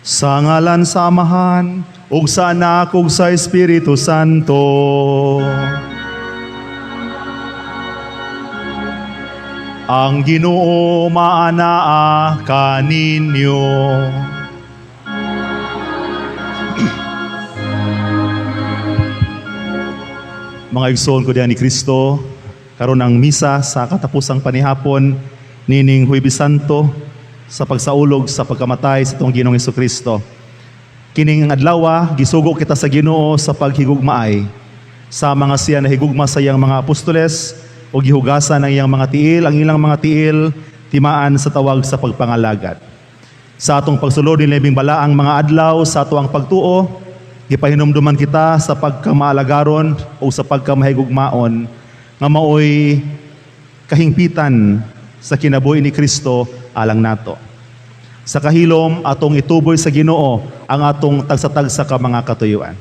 Sa ngalan sa Amahan, ug sa Anak, ug sa Espiritu Santo. Ang Ginoo maanaa kaninyo. Mga igsoon ko diha ni Kristo, karon ang misa sa katapusang panihapon nining Huwebes Santo sa pagsaulog sa pagkamatay sa atong Ginoong Kristo. Kining adlaw, gisugo kita sa Ginoo sa paghigugmaay sa mga siya nahigugma sa iyang mga apostoles o gihugasan ang iyang mga tiil, ang ilang mga tiil timaan sa tawag sa pagpangalagad. Sa atong pagsulod ni labing balaang mga adlaw sa atoang pagtuo, gipahinumduman kita sa pagkamaalagaron o sa pagkamahigugmaon nga maoy kahingpitan sa kinabuhi ni Kristo alang nato. Sa kahilom atong ituboy sa Ginoo ang atong tagsa-tagsa ka mga katuyuan.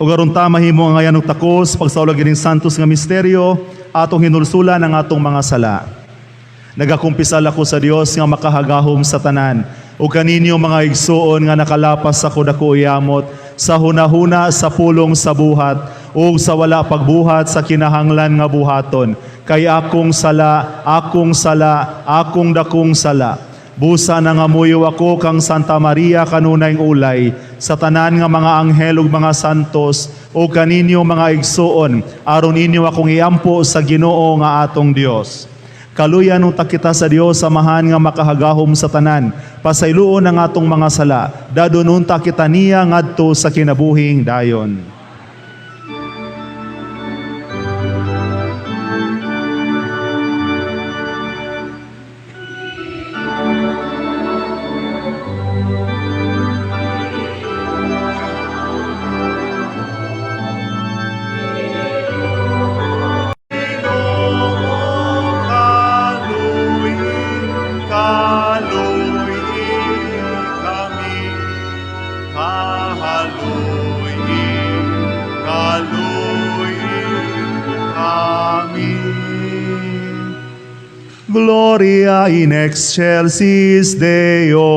Ug aron ta mahimo ang ngayan og takos pagsaulog ining santos nga misteryo, atong hinulsulan ang atong mga sala. Nagakumpisal ako sa Dios nga makahagahom sa tanan ug kaninyo, mga igsuon, nga nakalapas ako dako yamot sa hunahuna, sa pulong, sa buhat ug sa wala pagbuhat sa kinahanglan nga buhaton, kay akong sala, akong sala, akong dakong sala. Busa nangamuyo ako kang Santa Maria, kanunayng ulay, sa tanan nga mga anghel ug mga santos, ug kaninyo, mga igsuon, aron inyo akong iampo sa Ginoo nga atong Dios. Kaluyan unta kita sa Dios Amahan nga makahagahom sa tanan. Pasayloon ang atong mga sala. Dadon unta kita niya ngadto sa kinabuhing dayon. Kaluy, kaluy kami, kaluy, kaluy kami. Gloria in excelsis Deo.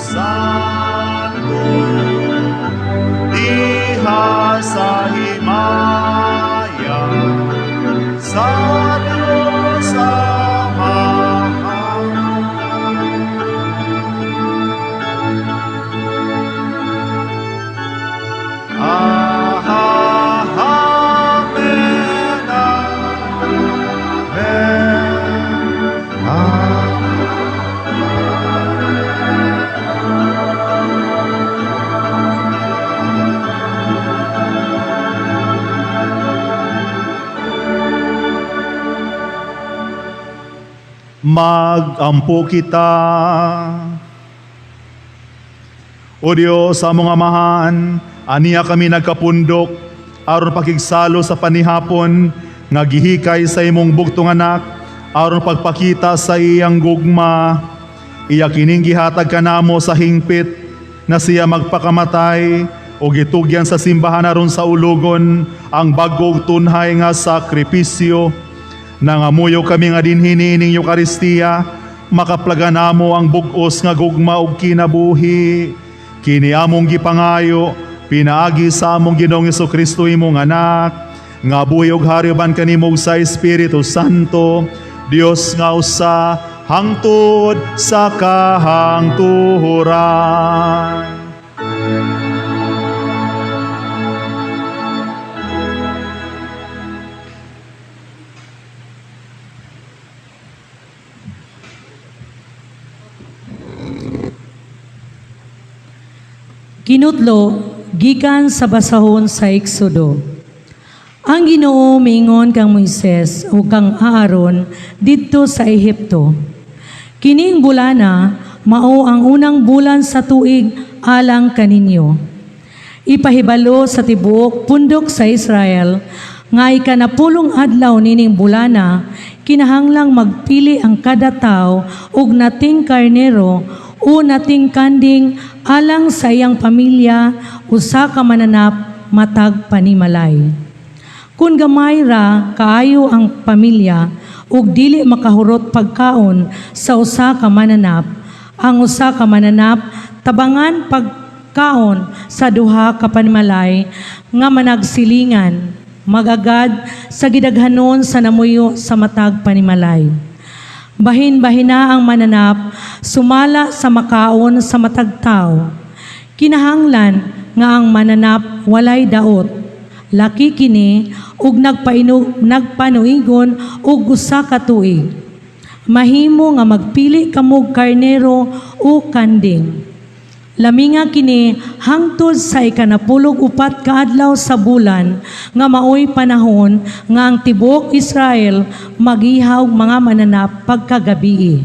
Santo diha sa himaya sa Dios Amahan. Amen, Amen, Amen. Mag-ampo kita. O Diyos, among Amahan, aniya kami nagkapundok aron pakigsalo sa panihapon nga gihikay sa imong bugtong Anak aron pagpakita sa iyang gugma. Iya kining gihatag kanamo sa hingpit na siya magpakamatay o gitugyan sa simbahan aron saulugon ang bag-ong tunhay nga sakripisyo. Nangamuyo kami nga dinhi niining Eukaristiya makaplagan namo ang bug-os nga gugma ug kinabuhi. Kini among gipangayo pinaagi sa among Ginoong Kristo, imong Anak, nga buhi ug hari uban kanimo sa Espiritu Santo, Dios nga usa hangtod sa kahangturan. Kinutlo gikan sa basahon sa Exodo. Ang Ginoo miingon kang Moises ug kang Aaron didto sa Ehipto: "Kining bulana mao ang unang bulan sa tuig alang kaninyo. Ipahibalo sa tibuok pundok sa Israel nga ikanapulong adlaw nining bulana kinahanglang magpili ang kada tawo og nating karnero o nating kanding alang sa iyang pamilya, usa ka mananap matag panimalay. Kung gamay ra kaayo ang pamilya ug dili makahurot pagkaon sa usa ka mananap, ang usa ka mananap tabangan pagkaon sa duha ka panimalay nga managsilingan magagad sa gidaghanon sa namuyo sa matag panimalay. Bahin-bahina ang mananap sumala sa makaon sa matag tawo. Kinahanglan nga ang mananap walay daot. Laki kini ug nagpanuigon og usa ka tuig. Mahimo nga magpili kamog karnero o kanding. Laminga kini hangtod sa ikanapulog upat ka adlaw sa bulan nga maoy panahon nga ang tibuok Israel magihaw mga mananap pagkagabii.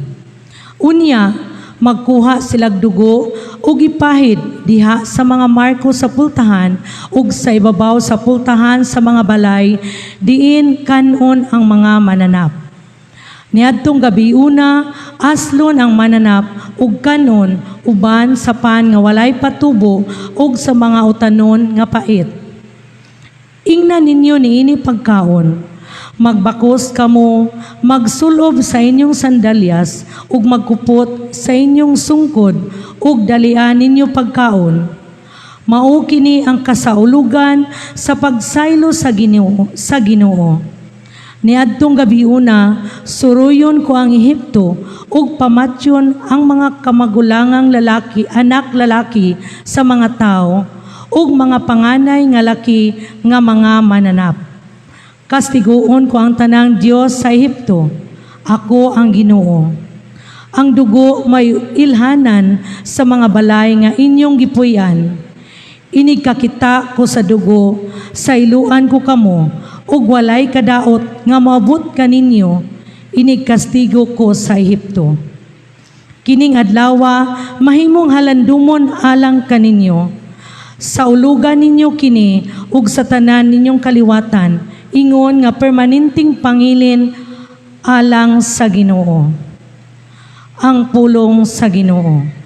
Unya magkuha silag dugo ug ipahid diha sa mga marko sa pultahan ug sa ibabaw sa pultahan sa mga balay diin kanon ang mga mananap. Niadtong gabiuna, aslon ang mananap ug kanon uban sa pan nga walay patubo ug sa mga utanon nga pait. Ingna ninyo niini pagkaon. Magbakos kamo, magsulob sa inyong sandalyas ug magkupot sa inyong sungkod ug dalian ninyo pagkaon. Mao kini ang kasaulugan sa pagsaylo sa Ginoo. Niadtong gabiuna, suruyon ko ang Ehipto ug pamatyon ang mga kamagulangang lalaki, anak lalaki sa mga tao ug mga panganay nga laki nga mga mananap. Kastiguon ko ang tanang Dios sa Ehipto. Ako ang Ginoo. Ang dugo may ilhanan sa mga balay nga inyong gipuy-an. Inigkakita ko sa dugo, sayloan ko kamo, ug walay kadaot nga moabot kaninyo, inigkastigo ko sa Ehipto. Kining adlawa mahimong halandumon alang kaninyo. Saulugan ninyo kini ug sa tanan ninyong kaliwatan, ingon nga permanenteng pangilin alang sa Ginoo." Ang pulong sa Ginoo.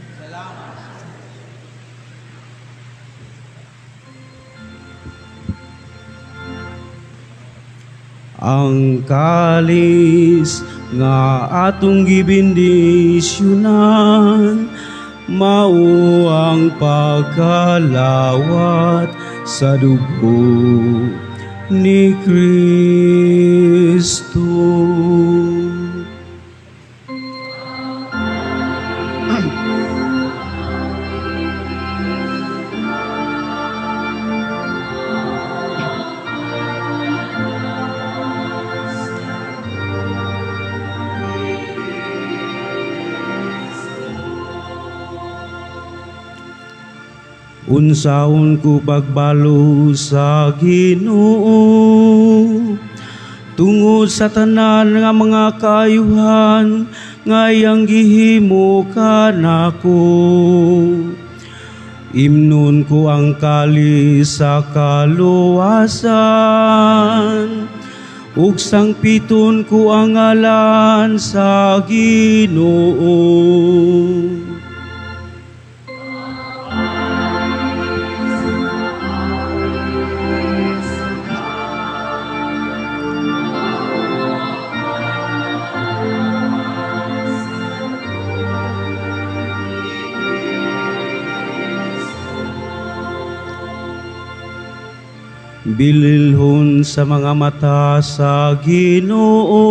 Ang kalis nga atong gibindisyunan. Mao ang pagkalawat sa dugo ni Kristo. Unsaon ko pagbalo sa Ginoo tungod sa tanan nga mga kaayuhan nga iyang gihimo kanako. Imnon ko ang kalis sa kaluwasan ug sangpiton ko ang ngalan sa Ginoo. Bililhon sa mga mata sa Ginoo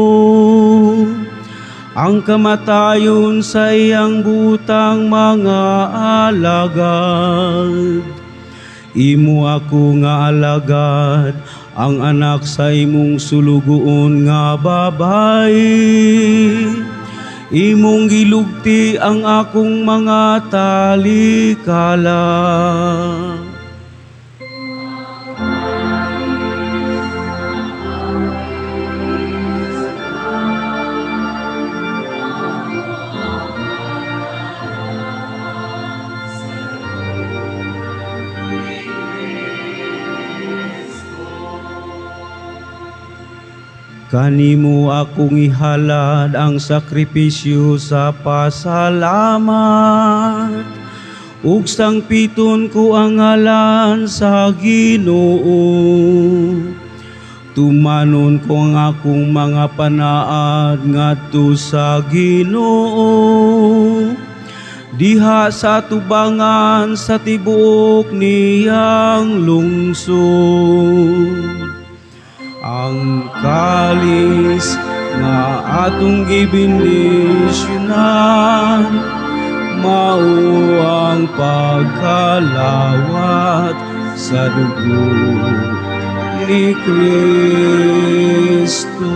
ang kamatayon sa iyang butang mga alagad. Imo ako nga alagad, ang anak sa imong sulugoon nga babae. Imong gilugti ang akong mga talikala. Kanimo akong ihalad ang sakripisyo sa pasalamat ug sangpiton ko ang ngalan sa Ginoo. Tumanon ko ang akong mga panaad ngadto sa Ginoo diha sa tubangan sa tibuok niyang lungsod. Ang kalis nga atong gibendisyonan mao ang pagkalawat sa dugo ni Kristo.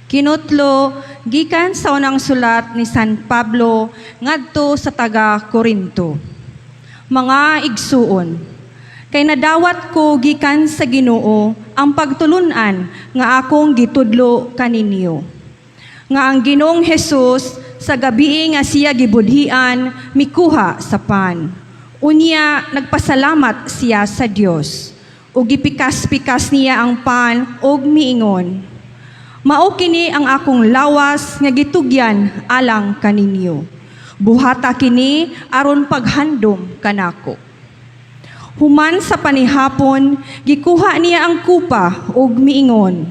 Kinutlo gikan sa unang sulat ni San Pablo ngadto sa taga Korinto. Mga igsuon, kay nadawat ko gikan sa Ginoo ang pagtulun-an nga akong gitudlo kaninyo. Nga ang Ginoong Hesus sa gabii nga siya gibudhian mikuha sa pan. Unya nagpasalamat siya sa Dios ug gipikas-pikas niya ang pan ug miingon, "Mao kini ang akong lawas nga gitugyan alang kaninyo. Buhata kini aron paghandom kanako." Human sa panihapon, gikuha niya ang kupa ug miingon,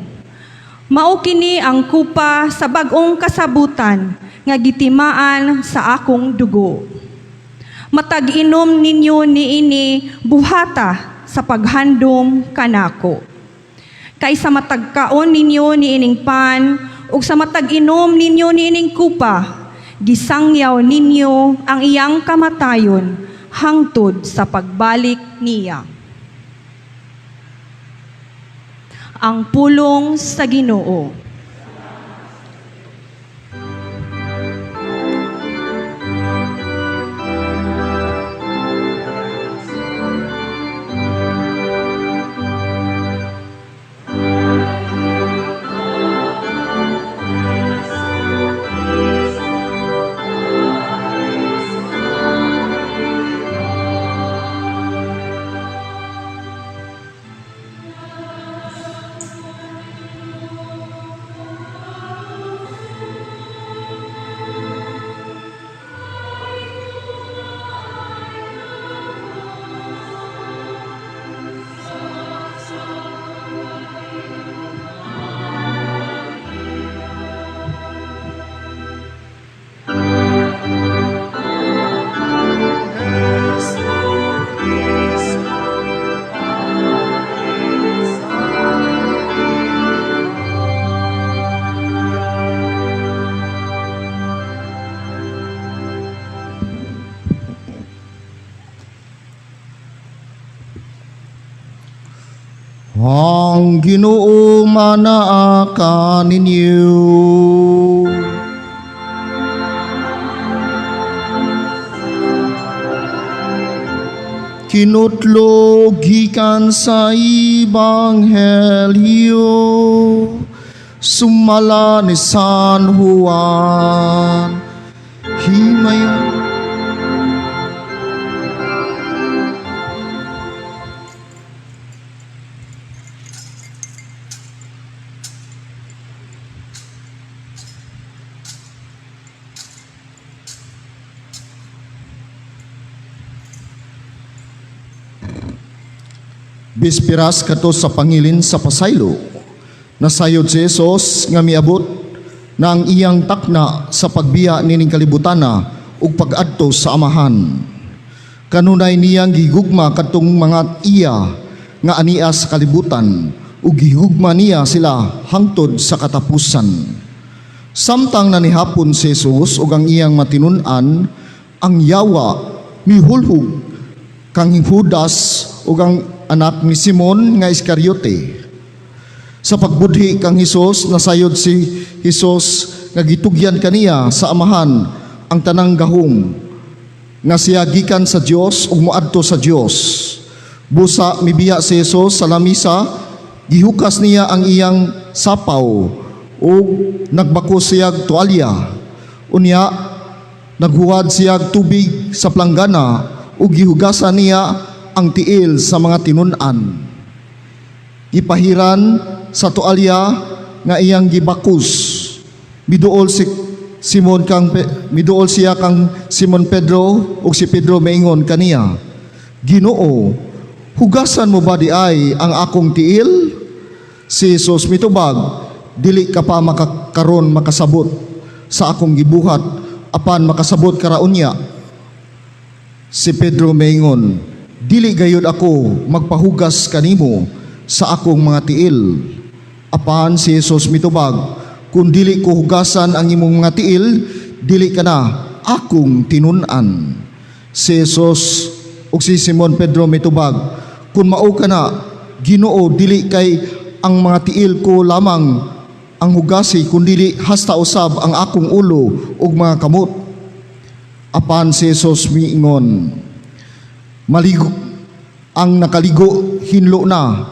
"Mao kini ang kupa sa bag-ong kasabutan nga gitimaan sa akong dugo. Matag inom ninyo niini, buhata sa paghandom kanako. Kay sa matag kaon ninyo niining pan ug sa matag inom ninyo niining kupa, gisangyaw ninyo ang iyang kamatayon hangtod sa pagbalik niya." Ang pulong sa Ginoo. Ang Ginoo manaa kaninyo. Kinutlo gikan sa Ebanghelyo sumala ni San Juan. Himaya. Bispiras kato sa pangilin sa pasaylo. Nasayod si Jesus nga miabot na ang iyang takna sa pagbiya nining kalibutana ug pag-adto sa Amahan. Kanunay niyang gigugma kadtong mga iya nga ania sa kalibutan ug gihugma niya sila hangtod sa katapusan. Samtang nanihapon si Jesus ug ang iyang matinun-an, ang yawa mihulhog kang Judas ug ang anak ni Simon nga Iskariote. Sa pagbudhi kang Hesus, nasayod si Hesus nga gitugyan kaniya sa Amahan ang tanang gahom nga siya gikan sa Dios ug moadto sa Dios. Busa mibiya si Hesus sa lamisa, gihukas niya ang iyang sapaw ug nagbakos siyag tualya. Unya naghuwad siyag tubig sa planggana ug gihugasan niya ang tiil sa mga tinun-an. Gipahiran sa tualya nga iyang gibakus. Miduol si Simon kang miduol siya kang Simon Pedro ug si Pedro maingon kaniya, "Ginoo, hugasan mo ba di ay ang akong tiil?" Si Jesus mitubag, "Dili ka pa makakaron makasabot sa akong gibuhat, apan makasabot ka ra unya." Si Pedro maingon, "Dili gayud ako magpahugas kanimo sa akong mga tiil." Apan si Jesus mitubag, "Kung dili ko hugasan ang imong mga tiil, dili ka na akong tinun-an." Si Jesus ug si Simon Pedro mitubag, "Kung mao ka na, Ginoo, dili kay ang mga tiil ko lamang ang hugasi, kundili hasta usab ang akong ulo ug mga kamot." Apan si Jesus miingon, "Maligo ang nakaligo hinlo na,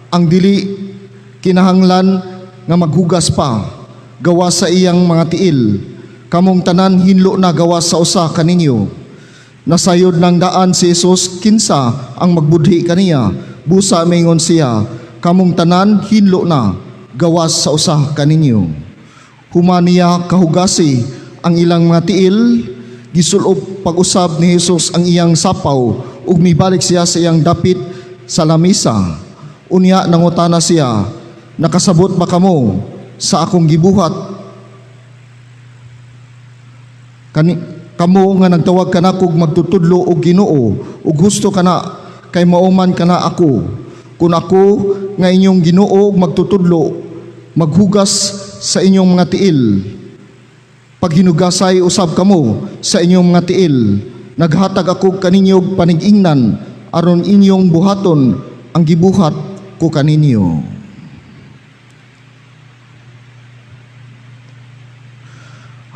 ang dili kinahanglan nga maghugas pa gawas sa iyang mga tiil. Kamong tanan hinlo na gawas sa usa kaninyo." Nasayod ng daan si Jesus kinsa ang magbudhi kaniya. Busa maingon siya, "Kamong tanan hinlo na gawas sa usa kaninyo." Human niya kahugasi ang ilang mga tiil, gisulob pag-usab ni Jesus ang iyang sapaw ug mibalik siya sa iyang dapit sa lamisa. Unya nangutana siya, "Nakasabot ba kamo sa akong gibuhat? Kani kamo nga nagtawag kanakog magtutudlo og Ginoo ug husto kana kay mao man kana ako. Kung ako nga inyong Ginoo ug magtutudlo maghugas sa inyong mga tiil, paghinugasay usab kamo sa inyong mga tiil. Naghatag ako kaninyo og panig-ingnan aron inyong buhaton ang gibuhat ko kaninyo."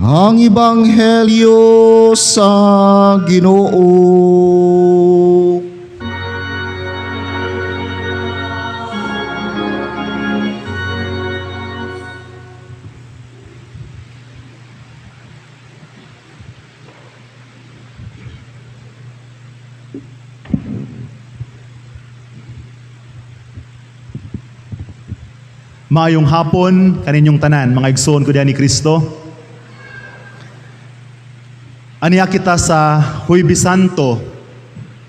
Ang Ebanghelyo sa Ginoo. Maayong hapon kaninyong tanan, mga igsoon ko diha ni Kristo. Aniya kita sa Huwebes Santo,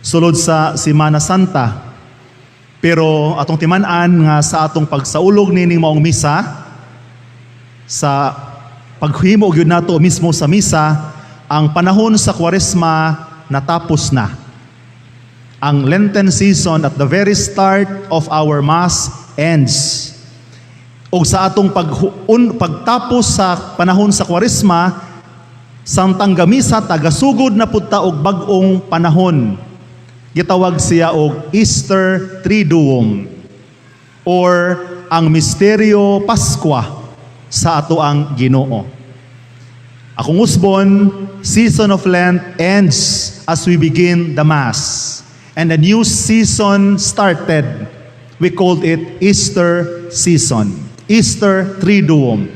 sulod sa Semana Santa. Pero atong timan-an nga sa atong pagsaulog nining maong misa, sa paghimo gyud nato mismo sa misa, ang panahon sa Kwaresma natapos na. Ang Lenten season at the very start of our Mass ends. O sa atong pagtapos sa panahon sa Kwaresma, samtang gamisa tagasugod na pud ta og bag-ong panahon. Gitawag siya og Easter Triduum. or ang Misteryo Paskwa sa ato ang Ginoo. Akong usbon, season of Lent ends as we begin the Mass. And a new season started. We called it Easter season. Easter Triduum.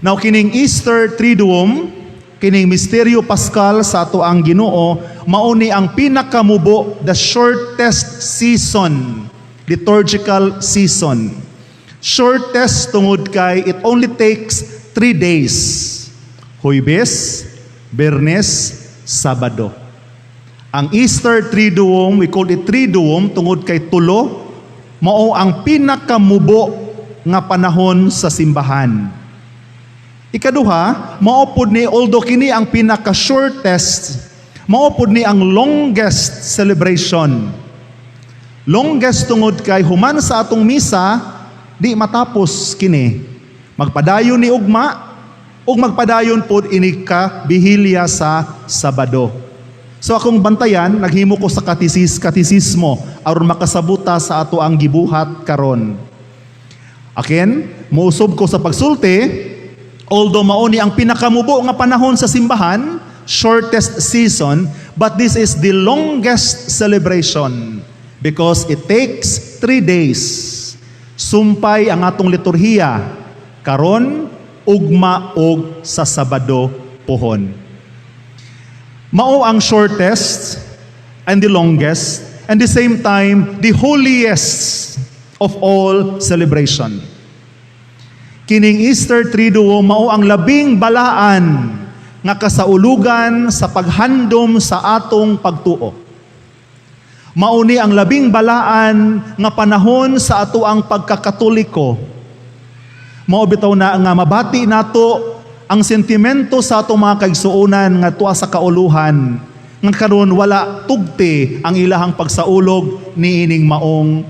Now, kining Easter Triduum, kining Misteryo Pascal sa ato ang Ginoo, mao ni ang pinakamubo, the shortest season, liturgical season. Shortest tungod kay it only takes 3 days. Huwebes, Biyernes, Sabado. Ang Easter Triduum, we call it Triduum tungod kay tulo, mao ang pinakamubo nga panahon sa simbahan. Ikaduha, mao pod ni, although kini ang pinaka-shortest, mao pod ni ang longest celebration. Longest tungod kay human sa atong misa, di matapos kini. Magpadayon ni ugma, ug magpadayon pod ini ka bihilya sa Sabado. So akong bantayan, naghimo ko sa katisismo aron makasabuta sa ato ang gibuhat karon. Akin, muusob ko sa pagsulti, although mao ni ang pinakamubo nga panahon sa simbahan, shortest season, but this is the longest celebration because it takes 3 days. Sumpay ang atong liturhiya, karon, ugma og sa Sabado pohon. Mao ang shortest and the longest and the same time the holiest of all celebration. Kining Easter Triduum mao ang labing balaan nga kasaulugan sa paghandom sa atong pagtuo. Mao ni ang labing balaan nga panahon sa ato ang pagkakatoliko. Mao bitaw na nga mabati nato ang sentimento sa atong mga kaigsuonan nga tuwa sa kauluhan nga karon wala tugti ang ilahang pagsaulog niining maong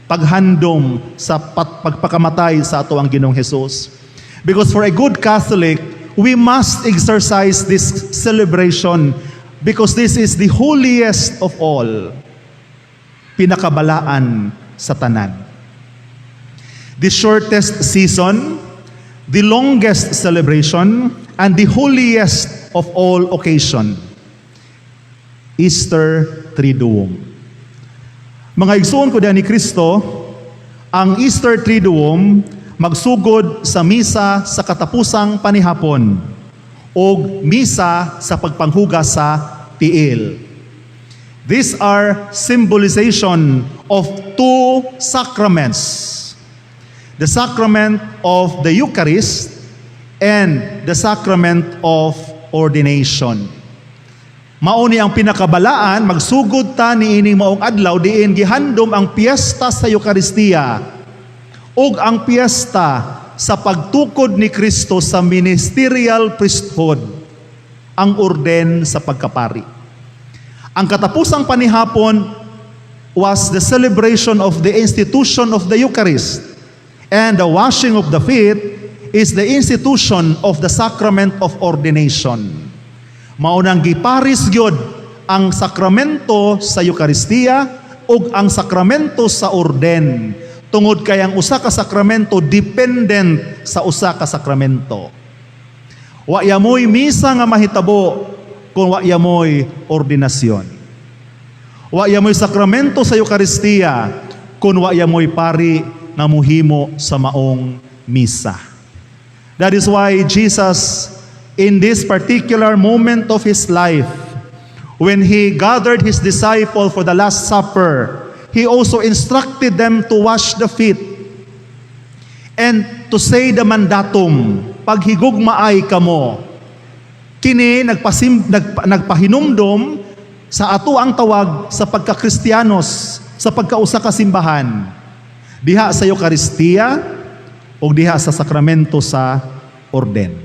paghandom sa pagpakamatay sa ato ang Ginoong Hesus. Because for a good Catholic, we must exercise this celebration because this is the holiest of all. Pinakabalaan sa tanan. The shortest season, the longest celebration, and the holiest of all occasion. Easter Triduum. Mga igsuon ko ni Kristo, ang Easter Triduum magsugod sa misa sa katapusang panihapon o misa sa pagpanghugas sa tiil. These are symbolization of two sacraments. The sacrament of the Eucharist and the sacrament of ordination. Mao ni ang pinakabalaan, magsugod ta niining maong adlaw diin gihandom ang piyesta sa Eukaristiya ug ang piyesta sa pagtukod ni Kristo sa ministerial priesthood, ang orden sa pagkapari. Ang katapusang panihapon was the celebration of the institution of the Eucharist, and the washing of the feet is the institution of the sacrament of ordination. Mao nang giparis gyud ang sakramento sa Eukaristiya ug ang sakramento sa orden tungod kay ang usa ka sakramento dependent sa usa ka sakramento. Wa yamoy misa nga mahitabo kung wa yamoy ordinasyon. Wa yamoy sakramento sa Eukaristiya kung wa yamoy pari nga muhimo sa maong misa. That is why Jesus, in this particular moment of his life, when he gathered his disciple for the Last Supper, he also instructed them to wash the feet and to say the mandatum, "Paghigugmaay kamo." Kini nagpahinumdom sa ato ang tawag sa pagkakristiyanos, sa pagkausa ka simbahan. Diha sa Eukaristiya o diha sa sakramento sa orden.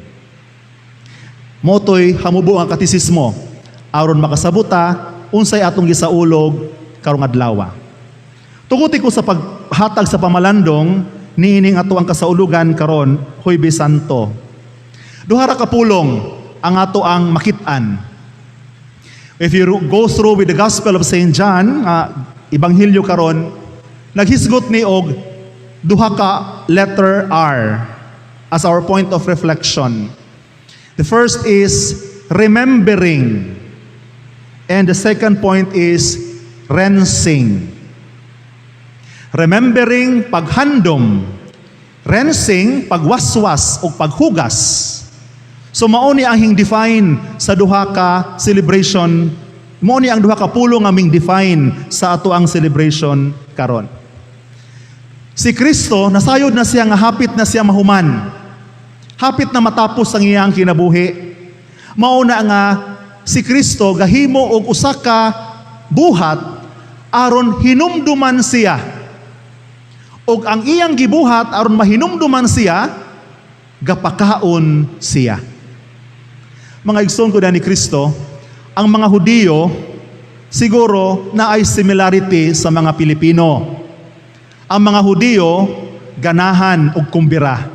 Mao toy hamubo ang katisismo aron makasabuta unsay atong gisaulog karong adlaw. Tuguti ko sa paghatag sa pamalandong niining ato ang kasaulugan karon, Huwebes Santo. Duha ra ka pulong ang ato ang makit-an. If you go through with the Gospel of St. John, Ebanghelyo karon, naghisgot ni og Duha ka letter R as our point of reflection. The first is remembering. And the second point is rinsing. Remembering, paghandom. Rinsing, pagwaswas o paghugas. So mao ni ang hing define sa duha ka celebration. Mao ni ang duha ka pulong nga ming define sa ato ang celebration karon. Si Kristo, nasayod na siya nga hapit na siya mahuman. Hapit na matapos ang iyang kinabuhi. Mao na nga si Kristo gahimo og usa ka buhat aron hinumduman siya. Og ang iyang gibuhat aron mahinumduman siya, gapakaon siya. Mga igsoon ko ni Kristo, ang mga Hudiyo siguro naay similarity sa mga Pilipino. Ang mga Hudiyo ganahan og kumbira.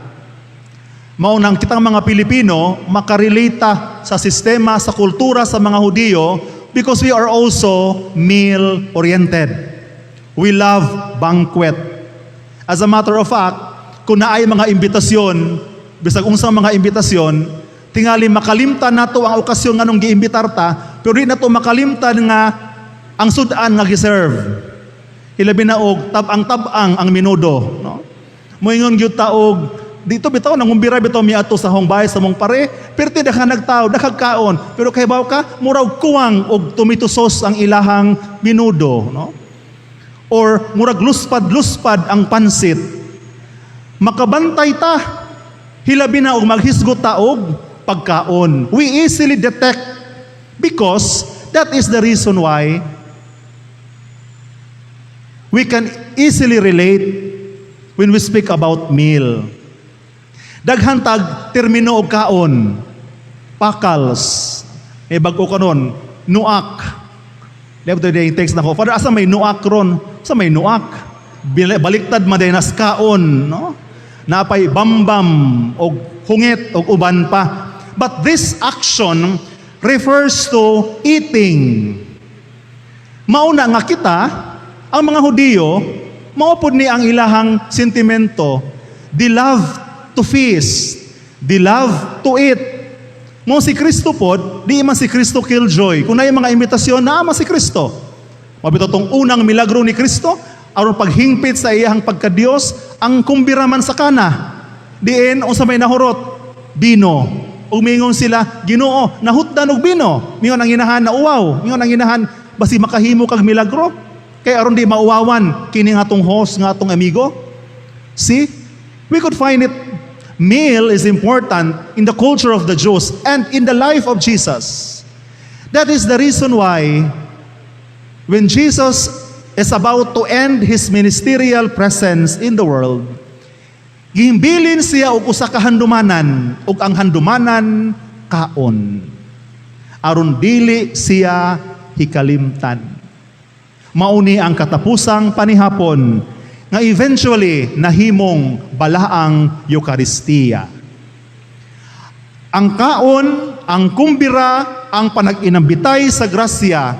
Mao nang kitang mga Pilipino makarelate sa sistema, sa kultura sa mga Hudiyo because we are also meal oriented. We love banquet. As a matter of fact, kung naay mga imbitasyon, bisag unsang mga imbitasyon, tingali makalimtan nato ang okasyon nganong giimbitar ta, pero di nato makalimtan nga ang sudan nga giserve. Hilabi na og tab-ang-tab-ang ang menudo, no? Moingon gyud ta og dito bitaw nangumbira bitaw miadto sa hong bahay sa mong pare, perti daghan nagtawo, daghang kaon, pero kahibaw ka murag kuwang og tomato sauce ang ilahang menudo, no? Or murag luspad-luspad ang pansit. Makabantay ta, hilabi na og maghisgot ta og pagkaon. We easily detect because that is the reason why we can easily relate when we speak about meal. Daghan tag termino og kaon. Pakals. May bag-o karon, nuak. Di ba ito yung text nako? "Father, asa may nuak ron?" Sa may nuak. Baliktad man nas kaon, no? Napay bambam og hungit og uban pa. But this action refers to eating. Mauna nga kita, ang mga Hudiyo, mao pod ni ang ilahang sentimento. They love to feast. They love to eat. Mo si Kristo pod, di man si Kristo killjoy. Kung naay mga imbitasyon, naa man si Kristo. Mabito tong unang milagro ni Kristo, aron paghingpit sa iyang pagkadiyos, ang kumbira man sa Kana. Diin unsa may nahurot? Bino. Ug mingon sila, "Ginoo, nahutdan og bino." Mingon ang inahan na uwaw. Mingon ang inahan, "Basi makahimo kag milagro. Kay aron di mauwawan kini nga atong host, nga atong amigo." See? We could find it. Meal is important in the culture of the Jews and in the life of Jesus. That is the reason why when Jesus is about to end his ministerial presence in the world, gimbilin siya og usa ka handumanan, ug ang handumanan kaon. Aron dili siya hikalimtan. Mauni ang katapusang panihapon nga eventually nahimong balaang Eukaristiya. Ang kaon, ang kumbira, ang panag-inambitay sa grasya,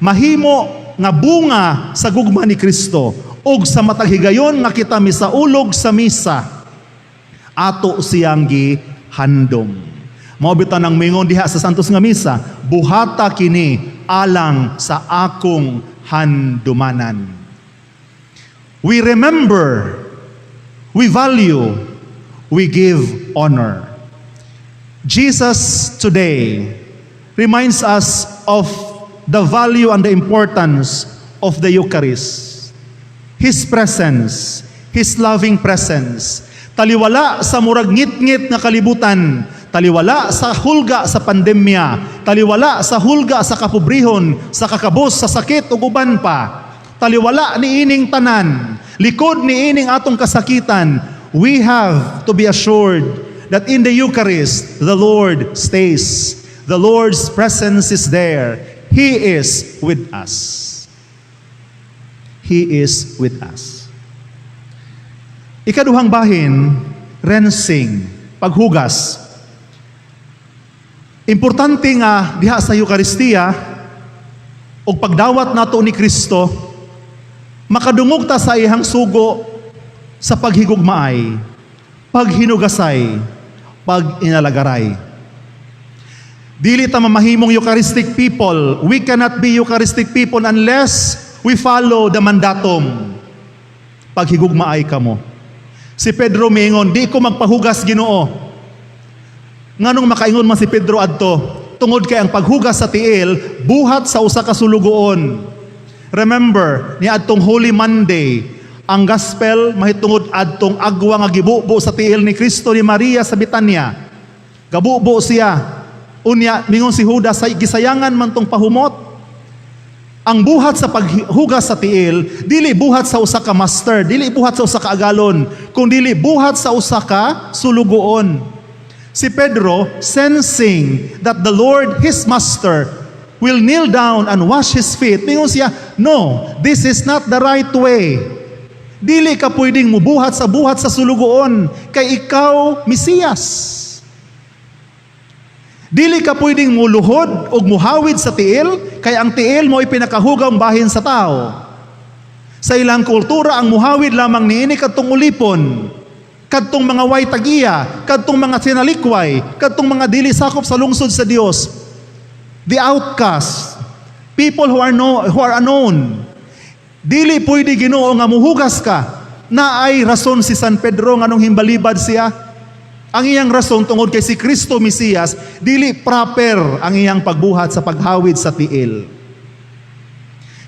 mahimo nga bunga sa gugma ni Kristo ug sa matag higayon nga kita misaulog sa misa, ato siyang gihandom. Mao bitaw nang mingon diha sa Santos nga Misa, "Buhata kini alang sa akong handumanan." We remember, we value, we give honor. Jesus today reminds us of the value and the importance of the Eucharist. His presence, His loving presence. Taliwala sa murag ngit-ngit nga kalibutan, taliwala sa hulga sa pandemya, taliwala sa hulga sa kapobrehon, sa kakabos, sa sakit ug uban pa. Taliwala ni ining tanan, likod ni ining atong kasakitan, we have to be assured that in the Eucharist, the Lord stays. The Lord's presence is there. He is with us. He is with us. Ikaduhang bahin, rinsing, paghugas. Importante nga diha sa Eukaristiya og pagdawat nato ni Kristo, makadungog ta sa iyang sugo sa paghigugmaay, paghinugasay, pag-inalagaray. Dili ta mamahimong Eucharistic people. We cannot be Eucharistic people unless we follow the mandatum. Paghigugmaay kamo. Si Pedro miingon, "Di ko magpahugas, Ginoo." Nganong makaingon man si Pedro adto? Tungod kay ang paghugas sa tiil, buhat sa usa ka sulugoon. Remember, ni adtong Holy Monday, ang gospel mahitungod adtong agwa nga gibubo sa tiil ni Kristo ni Maria sa Betania. Gabubo siya. Unya, mingon si Judas, "Gisayangan man tong pahumot." Ang buhat sa paghugas sa tiil, dili buhat sa usa ka master, dili buhat sa usa ka agalon, kung dili buhat sa usa ka sulugoon. Si Pedro, sensing that the Lord, his master, will kneel down and wash his feet, mingon siya, "No, this is not the right way. Dili ka pwedeng mubuhat sa buhat sa sulugoon, kay ikaw Mesiyas. Dili ka pwedeng muluhod o muhawid sa tiil, kay ang tiil mo ay pinakahugawng bahin sa tao. Sa ilang kultura, ang muhawid lamang niini kadtong ulipon, kadtong mga way tag-iya, kadtong mga sinalikway, kadtong mga dili sakop sa lungsod sa Dios. The outcast, people who are no, who are unknown. Dili pwede, Ginoo, nga muhugas ka." Naay rason si San Pedro nganong himbalibad siya. Ang iyang rason, tungod kay si Kristo Mesiyas, dili proper ang iyang pagbuhat sa paghawid sa tiil.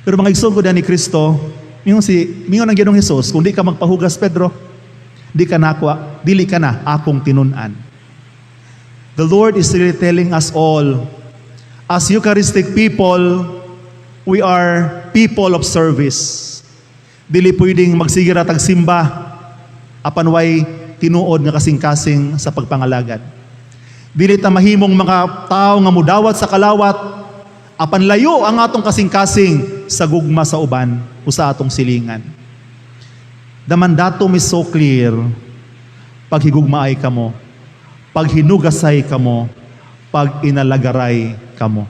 Pero mga igsoon ko ni Kristo, mingon ang Ginoong Hesus, "Kung di ka magpahugas, Pedro, di ka nako, dili ka na akong tinun-an." The Lord is really telling us all, as Eucharistic people, we are people of service. Dili pwedeng magsige ra tag simba apan way tinuod nga kasing-kasing sa pagpangalagad. Dili ta mahimong mga tao nga mudawat sa kalawat apan layo ang atong kasing-kasing sa gugma sa uban o sa atong silingan. The mandatum is so clear. Paghigugmaay kamo, paghinugasay kamo, pag inalagaray kamo.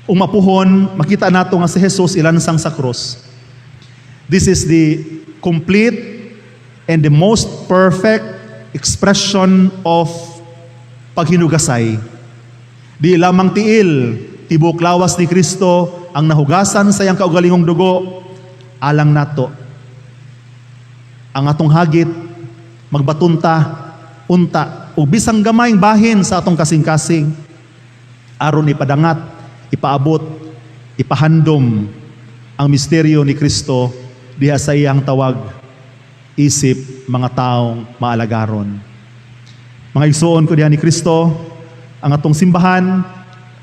Ug mapuhon, makita nato nga si Jesus ilansang sa krus. This is the complete and the most perfect expression of paghinugasay. Di lamang tiil, tibok lawas ni Kristo ang nahugasan sa iyang kaugalingong dugo, alang nato. Ang atong hagit, magbaton ta, unta, ug bisang gamayng bahin sa atong kasing-kasing, aron ipadangat, ipaabot, ipahandom ang misteryo ni Kristo diha sa iyang tawag isip mga taong maalagaron. Mga igsoon ko diha ni Kristo, ang atong simbahan,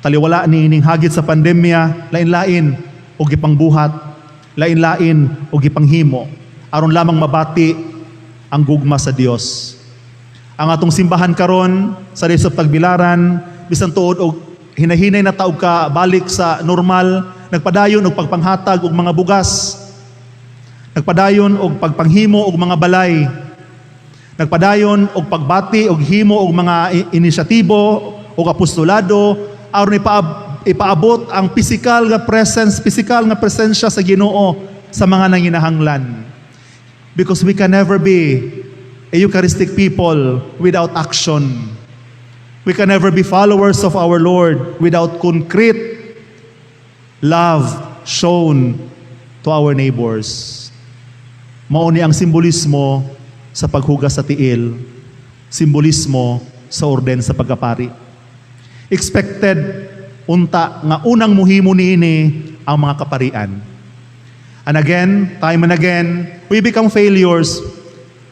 taliwala ni ining hagit sa pandemya, lain-lain og gipangbuhat, lain-lain og gipanghimo, aron lamang mabati ang gugma sa Dios. Ang atong simbahan karon sa Dios Tagbilaran, bisan tuod og hinahinay na ta og ka balik sa normal, nagpadayon og pagpanghatag og mga bugas, nagpadayon og pagpanghimo og mga balay, nagpadayon og pagbati og himo og mga inisyatibo og apostolado aron ipaabot ang physical nga presence, physical nga presensya sa Ginoo sa mga nanginahanglan. Because we can never be a Eucharistic people without action. We can never be followers of our Lord without concrete love shown to our neighbors. Mao ni ang simbolismo sa paghugas sa tiil, simbolismo sa orden sa pagkapari. Expected unta nga unang muhimo niini ang mga kaparian. And again, time and again, we become failures.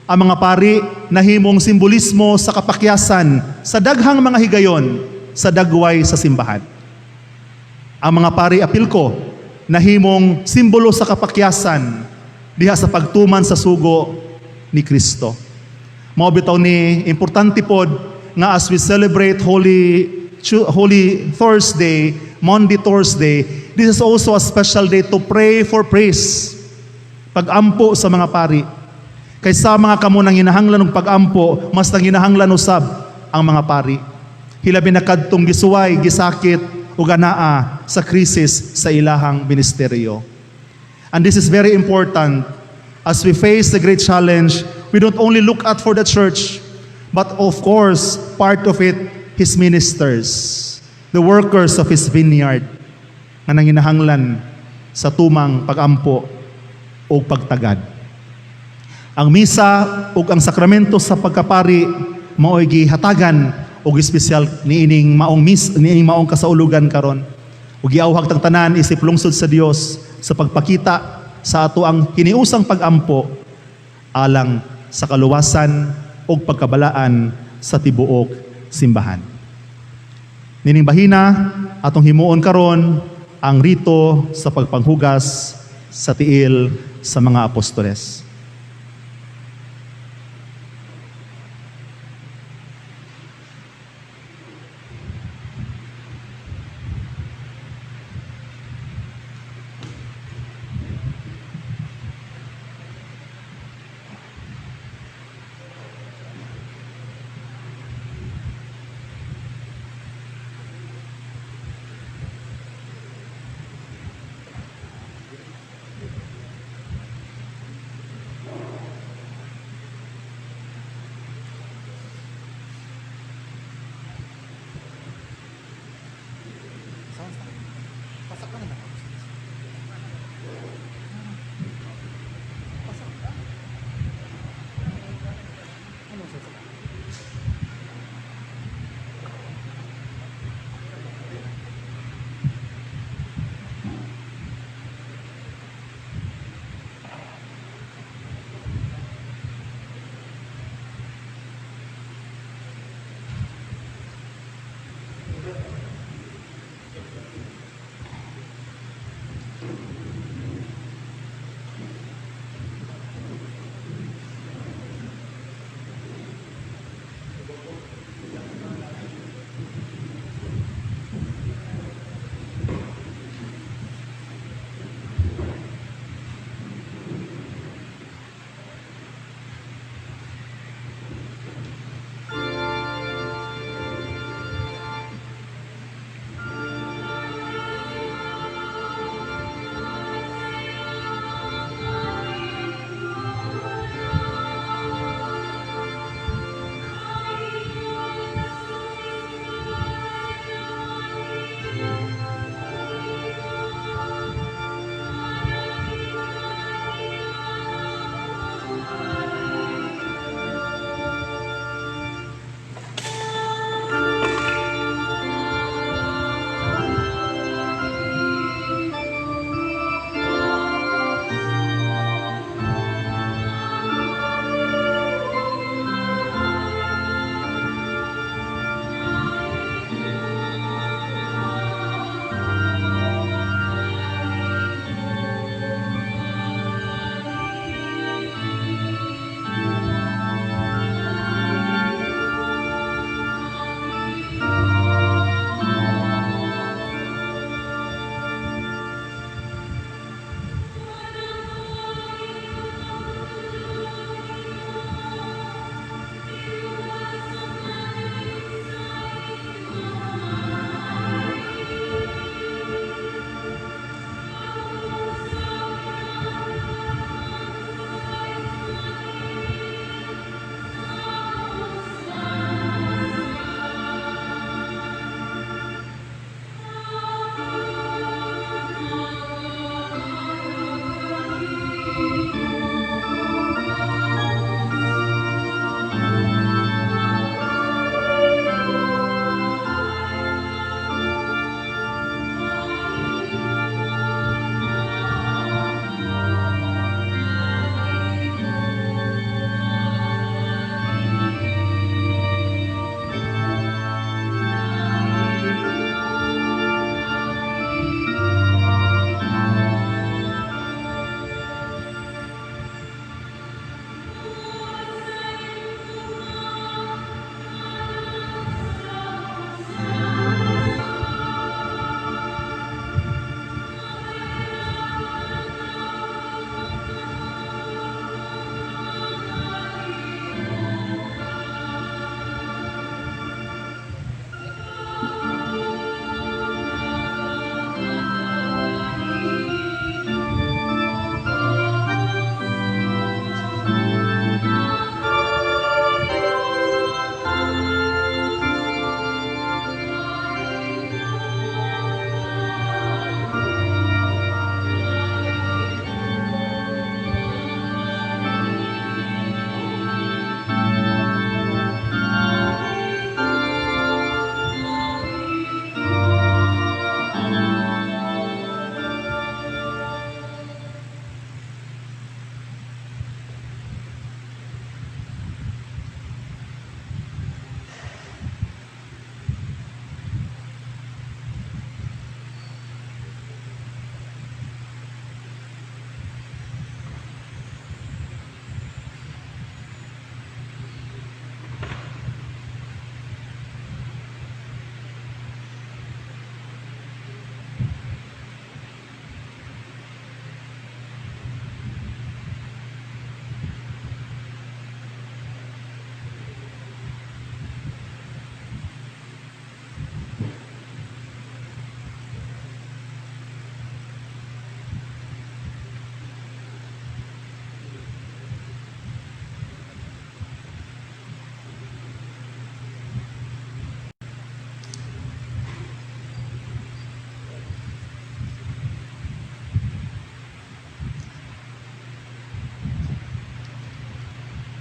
Ang mga pari nahimong simbolismo sa kapakyasan sa daghang mga higayon sa dagway sa simbahan. Ang mga pari, apil ko, nahimong simbolo sa kapakyasan diha sa pagtuman sa sugo ni Kristo. Mao bitaw ni importante pod nga as we celebrate Holy Thursday, Maundy Thursday, this is also a special day to pray for priests. Pagampo sa mga pari. Kay sa mga kamo nanginahanglan og pagampo, mas nanginahanglan usab ang mga pari. Hilabi na kadtong gisuway, gisakit ug anaa sa krisis sa ilahang ministeryo. And this is very important. As we face the great challenge, we don't only look out for the church, but of course, part of it, His ministers, the workers of His vineyard, nga nanginahanglan sa tumang pagampo o pagtagad. Ang misa ug ang sakramento sa pagkapari mao'y gihatagan og espesyal niining maong mis niining maong kasaulugan karon. Ug giawhag tang tanan isip lungsod sa Dios sa pagpakita sa ato ang hiniusang pagampo alang sa kaluwasan ug pagkabalaan sa tibuok simbahan. Nining bahina atong himuon karon ang rito sa pagpanghugas sa tiil sa mga apostoles.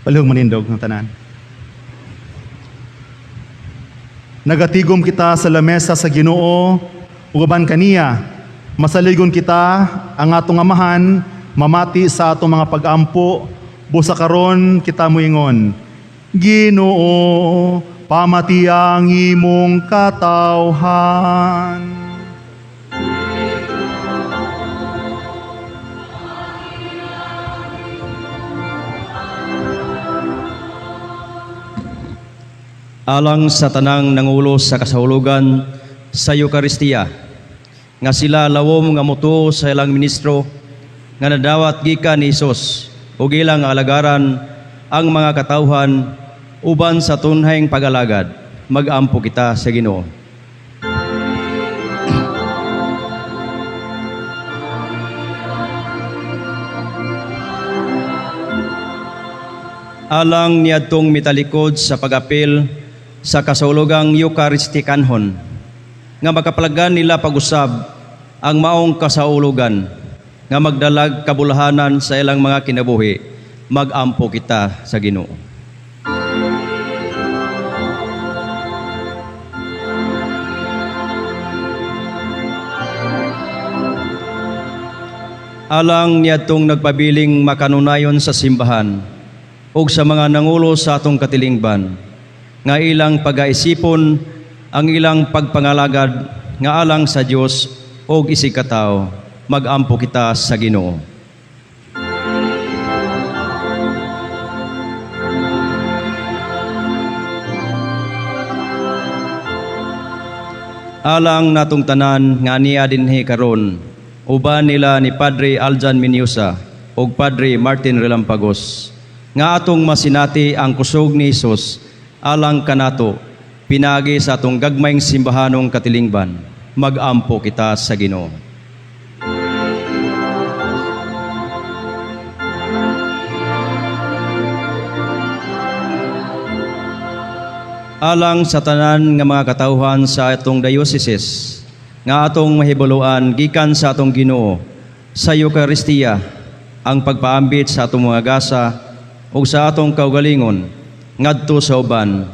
Palihog manindog ng tanan. Nagatigom kita sa lamesa sa Ginoo ug uban kaniya masaligon kita ang atong Amahan mamati sa atong mga pagampo. Busa karon kita moingon, "Ginoo, pamati ang imong katawhan." Alang sa tanang nangulo sa kasahulugan sa Eukaristiya, nga sila lawom nga mutuo sa ilang ministro nga nadawat gikan ni Hesus ug ilang alagaran ang mga katawhan uban sa tunhayng pag-alagad, magampo kita sa Ginoo. Alang niadtong mitalikod sa pag-apil sa kasahulugang Eucharistikanhon, nga makapalagan nila pag-usab ang maong kasaulugan nga magdalag kabulahanan sa ilang mga kinabuhi, magampo kita sa Ginoo. Alang niadtong nagpabiling makanunayon sa simbahan ug sa mga nangulo sa atong katilingban, nga ilang pagaisipon ang ilang pagpangalagad nga alang sa Dios ug isig katawo, magampo kita sa Ginoo. Alang natong tanan nga niya dinhi karon, uban nila ni Padre Aljan Miniusa ug Padre Martin Relampagos, nga atong masinati ang kusog ni Hesus alang kanato pinagi sa atong gagmayng simbahanong katilingban, magampo kita sa Ginoo. Alang sa tanan nga mga katawhan sa atong dioceses, nga atong mahibaloan gikan sa atong Ginoo sa Eukaristiya ang pagpaambit sa atong mga gasa ug sa atong kaugalingon ngadto sa uban,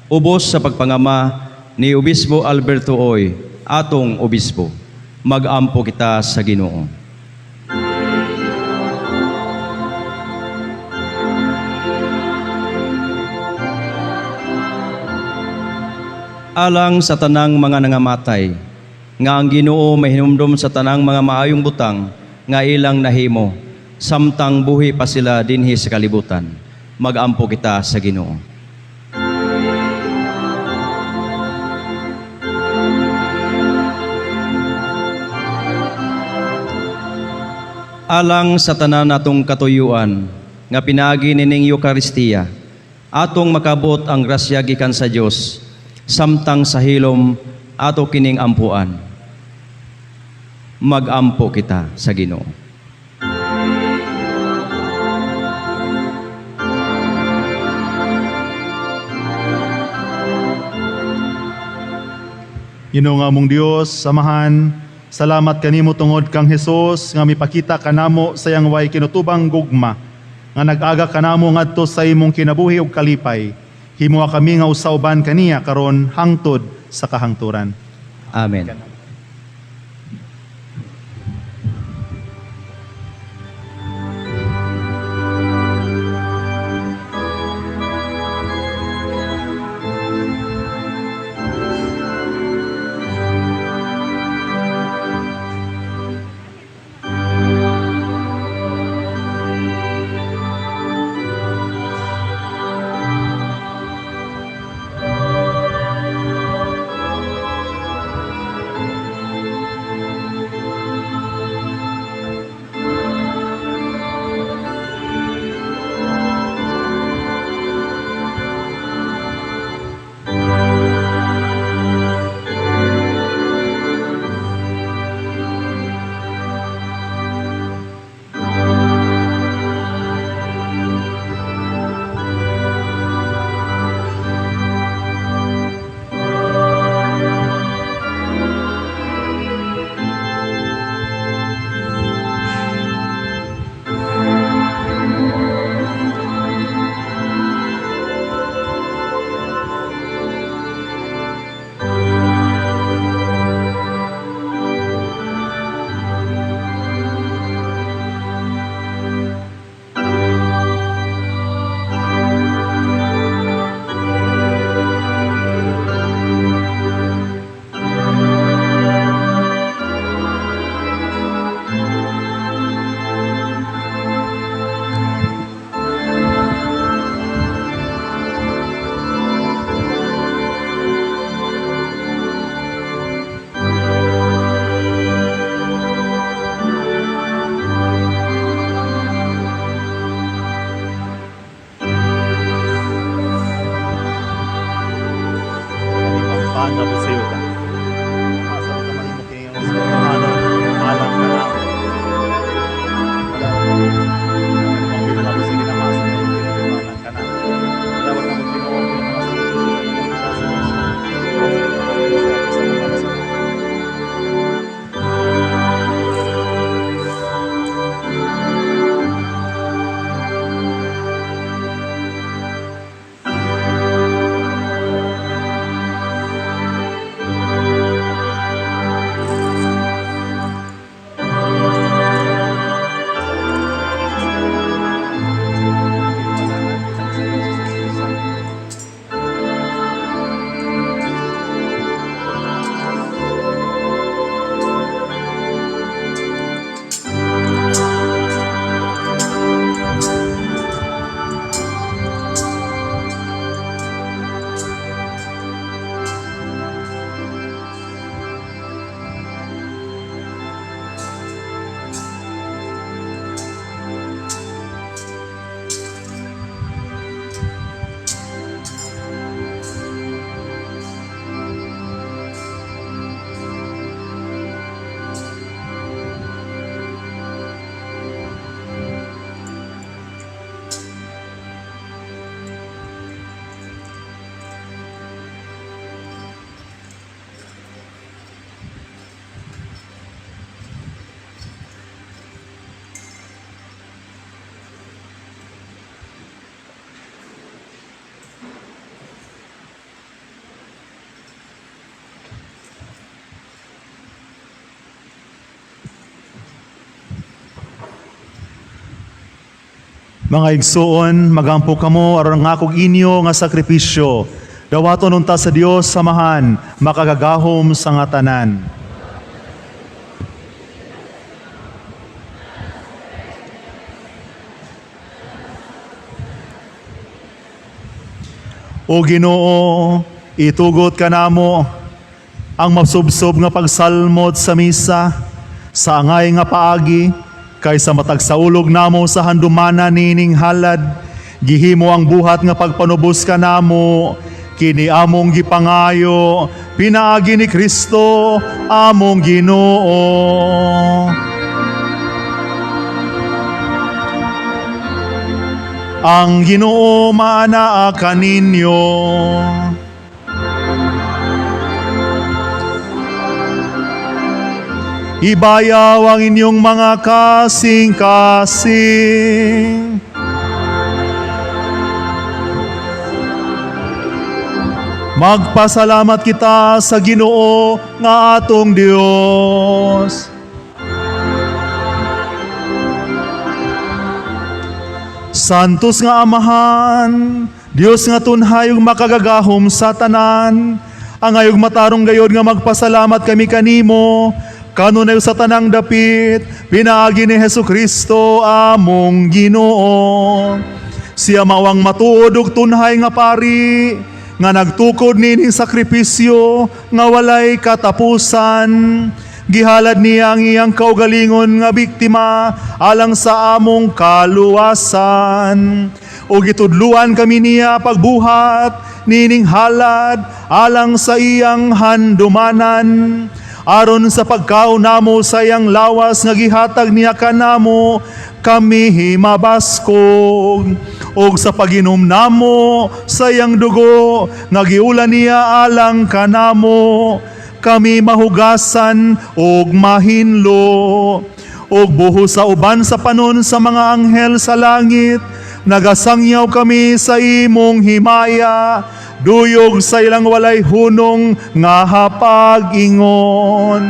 ubos sa pagpangama ni Obispo Alberto Oy, atong obispo, magampo kita sa Ginoo. Alang sa tanang mga nangamatay, nga ang Ginoo mahinumdom sa tanang mga maayong butang nga ilang nahimo samtang buhi pa sila dinhi sa kalibutan, magampo kita sa Ginoo. Alang sa tanan natong katuyuan nga pinaagi nining Eukaristiya, atong makabot ang grasya gikan sa Dios samtang sa hilom ato kining ampuan, magampo kita sa Ginoo. Ginoo nga among Dios, Amahan, salamat kanimo tungod kang Hesus nga mipakita kanamo sa iyang way kinutubang gugma nga nag-aga kanamo ngadto sa imong kinabuhi ug kalipay. Himoa kami nga usa uban kaniya karon hangtod sa kahangturan. Amen. Mga igsuon, magampo kamo aron ang akong inyo nga sakripisyo. Dawaton unta sa Dios Amahan, makagagahom sa nga tanan. O Ginoo, itugot kanamo ang masubsob nga pagsalmot sa misa sa angay nga paagi kay sa matag saulog namo sa handumanan niining halad, gihimo ang buhat nga pagpanubos kanamo. Kini among gipangayo pinaagi ni Kristo among Ginoo. Ang Ginoo maanaa kaninyo. Ibayaw ang inyong mga kasing-kasing. Magpasalamat kita sa Ginoo nga atong Dios. Santos nga Amahan, Dios nga tunhay ug makagagahom sa tanan, angay ug matarong gayod nga magpasalamat kami kanimo, kanunay sa tanang dapit, pinaagi ni Hesus Kristo among Ginoo. Siya mao ang matuod ug tunhay nga pari, nga nagtukod nining sakripisyo nga walay katapusan. Gihalad niya ang iyang kaugalingon nga biktima alang sa among kaluwasan. Ug gitudluan kami niya pagbuhat nining halad alang sa iyang handumanan. Aron sa pagkaon namo sa iyang lawas nga gihatag niya kanamo, kami mabaskog. Ug sa paginom namo sa iyang dugo nga giulan niya alang kanamo, kami mahugasan ug mahinlo. Ug buho sa uban sa panon sa mga anghel sa langit, nagasangyaw kami sa imong himaya, duyog sa ilang walay hunong nga hapag-ingon.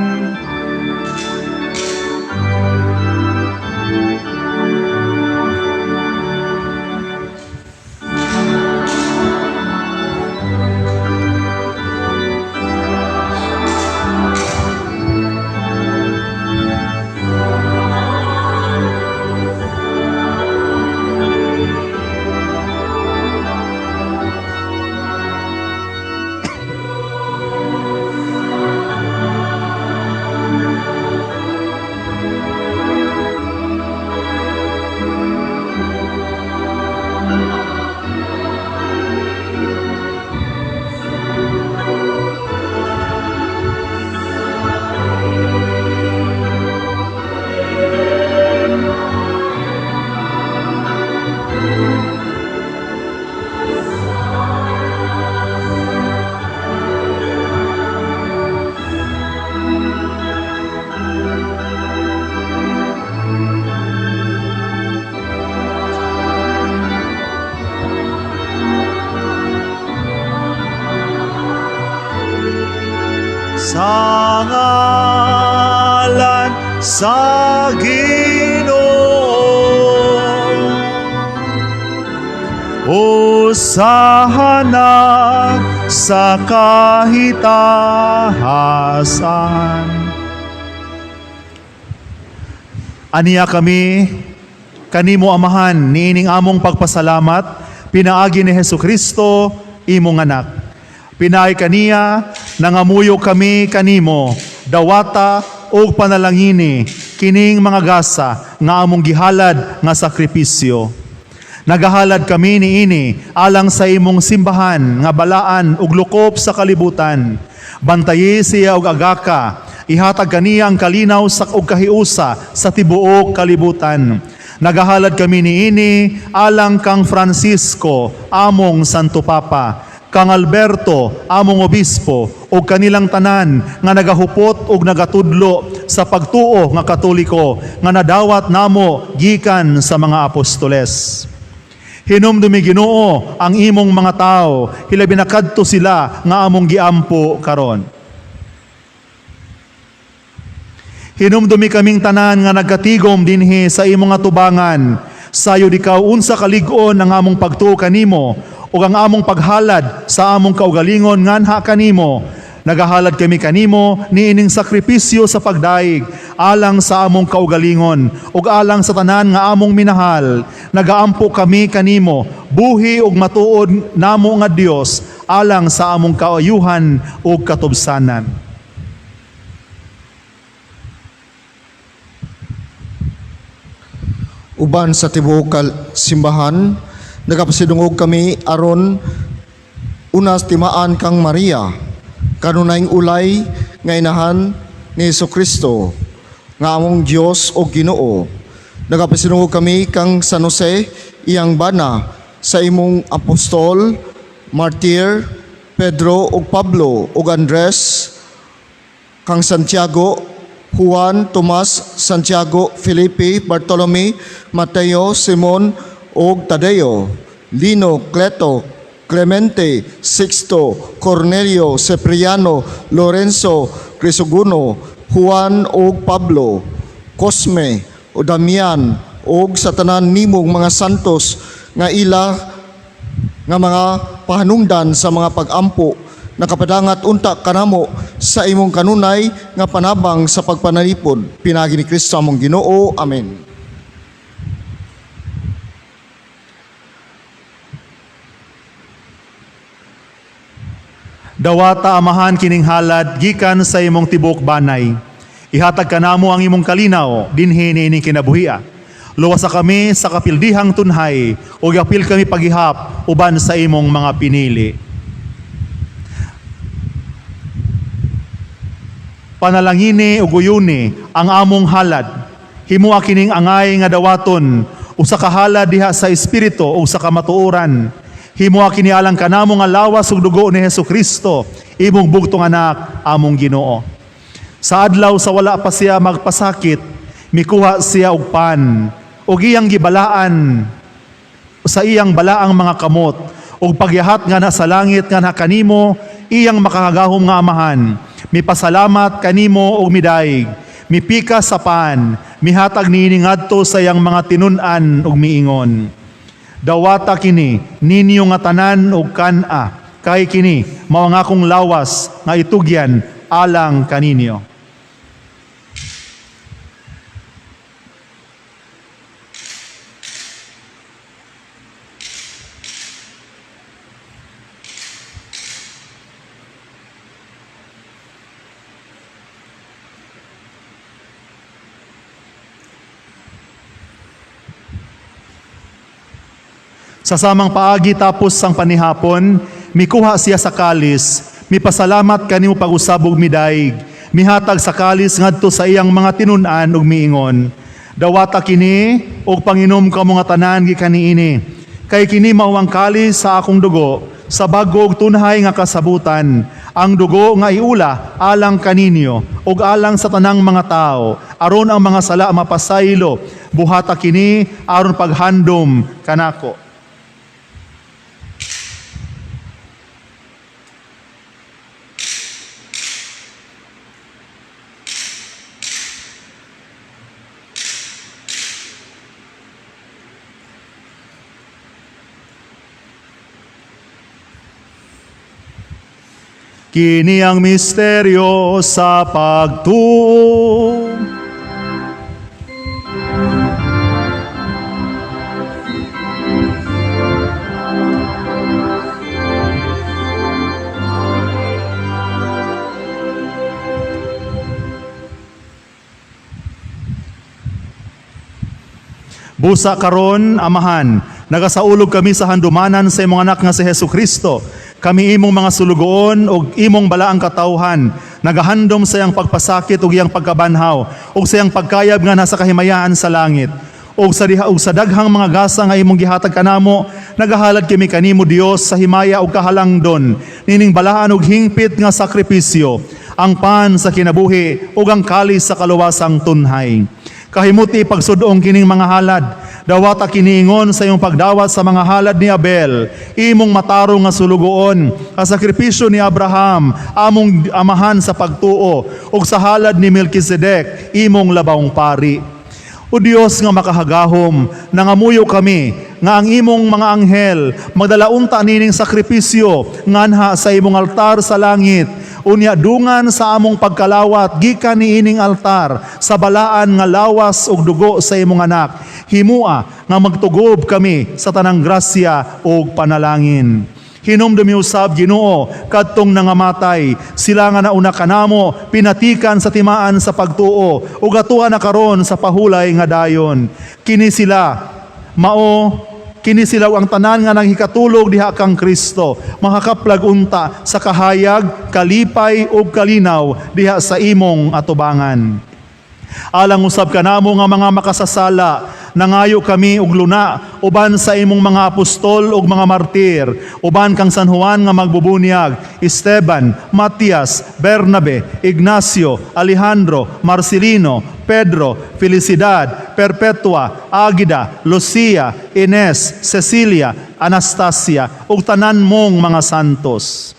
Sa ngalan sa Ginoo, Hosana sa kahitahasan. Aniya kami kanimo, Amahan, niining among pagpasalamat pinaagi ni Hesus Kristo, imong anak. Pinaagi kaniya nangamuyo kami kanimo, dawata ug panalangini kining mga gasa nga among gihalad nga sakripisyo. Nagahalad kami niini alang sa imong simbahan nga balaan ug lukop sa kalibutan. Bantayi siya og agaka, ihatag kaniya ang kalinaw sa ug kahiusa sa tibuok kalibutan. Nagahalad kami niini alang kang Francisco, among Santo Papa, kang Alberto, among obispo, ug kanilang tanan nga nagahupot ug nagatudlo sa pagtuo nga Katoliko nga nadawat namo gikan sa mga apostoles. Hinumdumi, Ginoo, ang imong mga tao, hilabi na kadto sila nga among giampo karon. Hinumdumi kaming tanan nga nagkatigom dinhi sa imong atubangan. Sayod ikaw unsa kalig-on ang among pagtuo kanimo ug ang among paghalad sa among kaugalingon nganha kanimo. Nagahalad kami kanimo niining sakripisyo sa pagdaig alang sa among kaugalingon ug alang sa tanan nga among minahal. Nagaampo kami kanimo, buhi ug matuod namo nga Dios, alang sa among kaayuhan ug katubsanan. Uban sa tibuok simbahan, nagapasidungog kami aron unas timaan kang Maria, kanunayng ulay nga inahan ni Hesus Kristo, nga among Dios o Ginoo. Nagapasidungog kami kang San Jose, iyang bana, sa imong apostol, martir, Pedro ug Pablo ug Andres, kang Santiago, Juan, Tomas, Santiago, Felipe, Bartolome, Mateo, Simon, ug Tadeo, Lino, Cleto, Clemente, Sixto, Cornelio, Cipriano, Lorenzo, Crisogono, Juan ug Pablo, Cosme, o Damian, ug sa tanan nimong mga santos nga ila nga mga pahanungdan sa mga pag-ampo, nakapadangat unta kanamo sa imong kanunay nga panabang sa pagpanalipod, pinagi ni Kristo among Ginoo. Amen. Dawata, Amahan, kining halad gikan sa imong tibuok banay. Ihatag kanamo ang imong kalinaw dinhi niining kinabuhia. Luwasa kami sa kapildihang tunhay ug apil kami paghihap uban sa imong mga pinili. Panalangini ug uyuni ang among halad. Himoa kining angay nga dawaton usa ka halad diha sa espiritu ug sa kamatuoran. Himoa kini alang kanamo nga lawas ug dugo ni Hesus Kristo, imong bugtong anak, among Ginoo. Sa adlaw sa wala pa siya magpasakit, mikuha siya og pan ug iyang gibalaan sa iyang balaang mga kamot ug pagyahat nga na sa langit nga kanimo, iyang makakagahom nga Amahan, mipasalamat kanimo ug midaig, mipika sa pan, mihatag niini ngadto sa iyang mga tinun-an ug miingon: "Dawata kini ninyo nga tanan ug kan-a, kay kini mao ang akong lawas nga itugyan alang kaninyo." Sa samang paagi, tapos sang panihapon, mikuha siya sa kalis, mipasalamat kanimo pag-usab ug midaig, mihatag sa kalis ngadto sa iyang mga tinun-an ug miingon: "Dawata kini ug panginom kamo nga tanan gikan niini. Kay kini mao ang kalis sa akong dugo sa bag-o ug tunhay nga kasabutan, ang dugo nga iula alang kaninyo ug alang sa tanang mga tao aron ang mga sala mapasaylo. Buhata kini aron paghandom kanako." Kini ang misteryo sa pagtuo. Busa karon, Amahan, nagasaulog kami sa handumanan sa imong anak nga si Hesus Kristo. Kami, imong mga sulugoon ug imong balaang katawhan, nagahandom sa iyang pagpasakit ug iyang pagkabanhaw ug sa iyang pagkayab nga nasa kahimayaan sa langit. Ug sa diha ug sa daghang mga gasa nga imong gihatag kanamo, nagahalad kami kanimo, Dios, sa himaya ug kahalangdon nining balaan ug hingpit nga sakripisyo, ang pan sa kinabuhi ug ang kalis sa kaluwasang tunhay. Kahimuti pagsudong kining mga halad. Dawata kiniingon sa iyong pagdawat sa mga halad ni Abel, imong matarong nga sulugoon, kasakripisyo ni Abraham, among amahan sa pagtuo, ug sa halad ni Melchizedek, imong labawng pari. O Dios nga makahagahom, nangamuyo kami nga ang imong mga anghel magdala unta nining sakripisyo nganha sa imong altar sa langit. Unya dungan sa among pagkalawat gikan niining altar sa balaan nga lawas ug dugo sa imong anak. Himua nga magtugob kami sa tanang grasya ug panalangin. Hinumdumi usab, Ginoo, kadtong nangamatay, sila nga nauna kanamo, pinatikan sa timaan sa pagtuo, ug atuha na karon sa pahulay nga dayon. Kini sila mao kini sila ang tanan nga nanghikatulog diha kang Kristo, makakaplag unta sa kahayag, kalipay ug kalinaw diha sa imong atubangan. Alang usab kanamo nga mga makasasala, nangayo kami og luna uban sa imong mga apostol ug mga martir, uban kang San Juan nga magbubunyag, Esteban, Matias, Bernabe, Ignacio, Alejandro, Marcelino, Pedro, Felicidad, Perpetua, Agida, Lucia, Ines, Cecilia, Anastasia, ug tanan mong mga santos.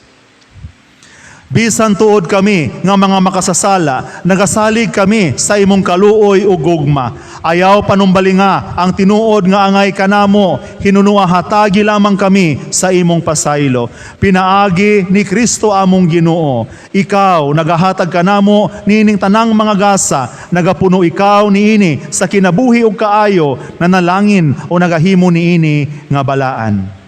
Bisan tuod kami nga mga makasasala, nagasalig kami sa imong kaluoy ug gugma. Ayaw panumbalinga ang tinuod nga angay kanamo, hinunua hatagi lamang kami sa imong pasaylo. Pinaagi ni Kristo among Ginoo. Ikaw nagahatag kanamo niining tanang mga gasa, nagapuno ikaw niini sa kinabuhi ug kaayo, nanalangin o nagahimo niini nga balaan.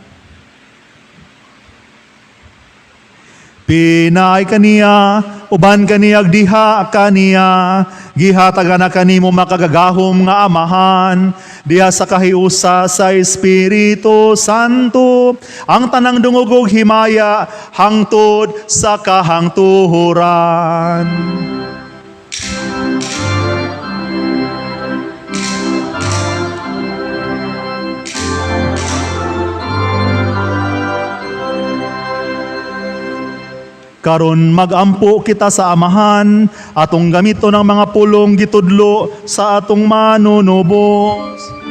Pinaay kaniya, uban kaniya diha kaniya, gihatagan na kanimo makagagahom nga Amahan, diha sa kahiusa sa Espiritu Santo, ang tanang dungog ug himaya, hangtod sa kahangturan. Karon magampo kita sa Amahan, atong gamito ng mga pulong gitudlo sa atong manunubos.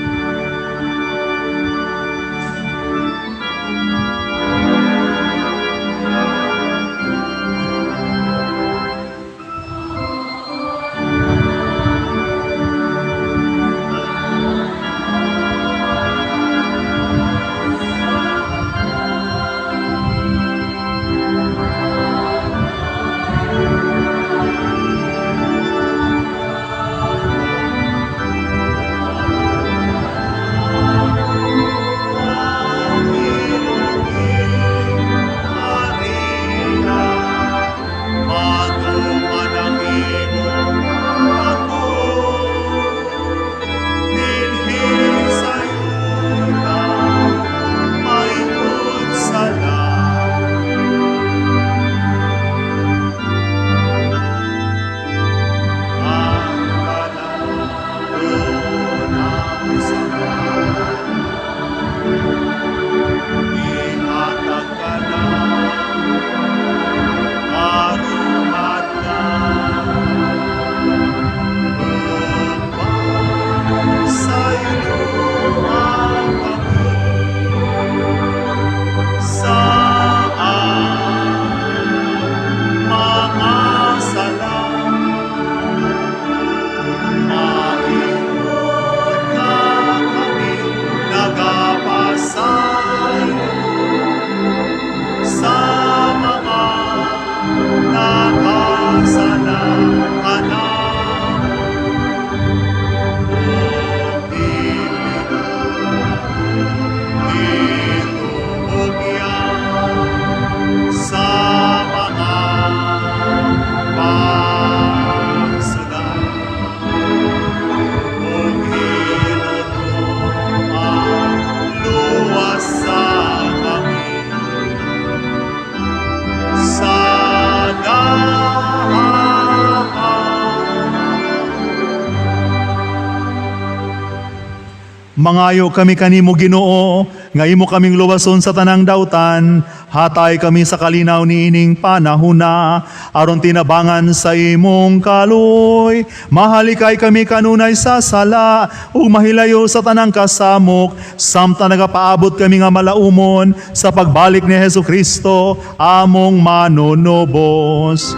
Mangayo kami kanimo, Ginoo, nga imo kaming luwason sa tanang dautan, hatay kami sa kalinaw niining panahuna, aron tinabangan sa imong kaluoy. Mahalikay kami kanunay sa sala ug mahilayo sa tanang kasamok, samtang nagapaabot kami nga malaumon sa pagbalik ni Hesus Kristo among manunubos.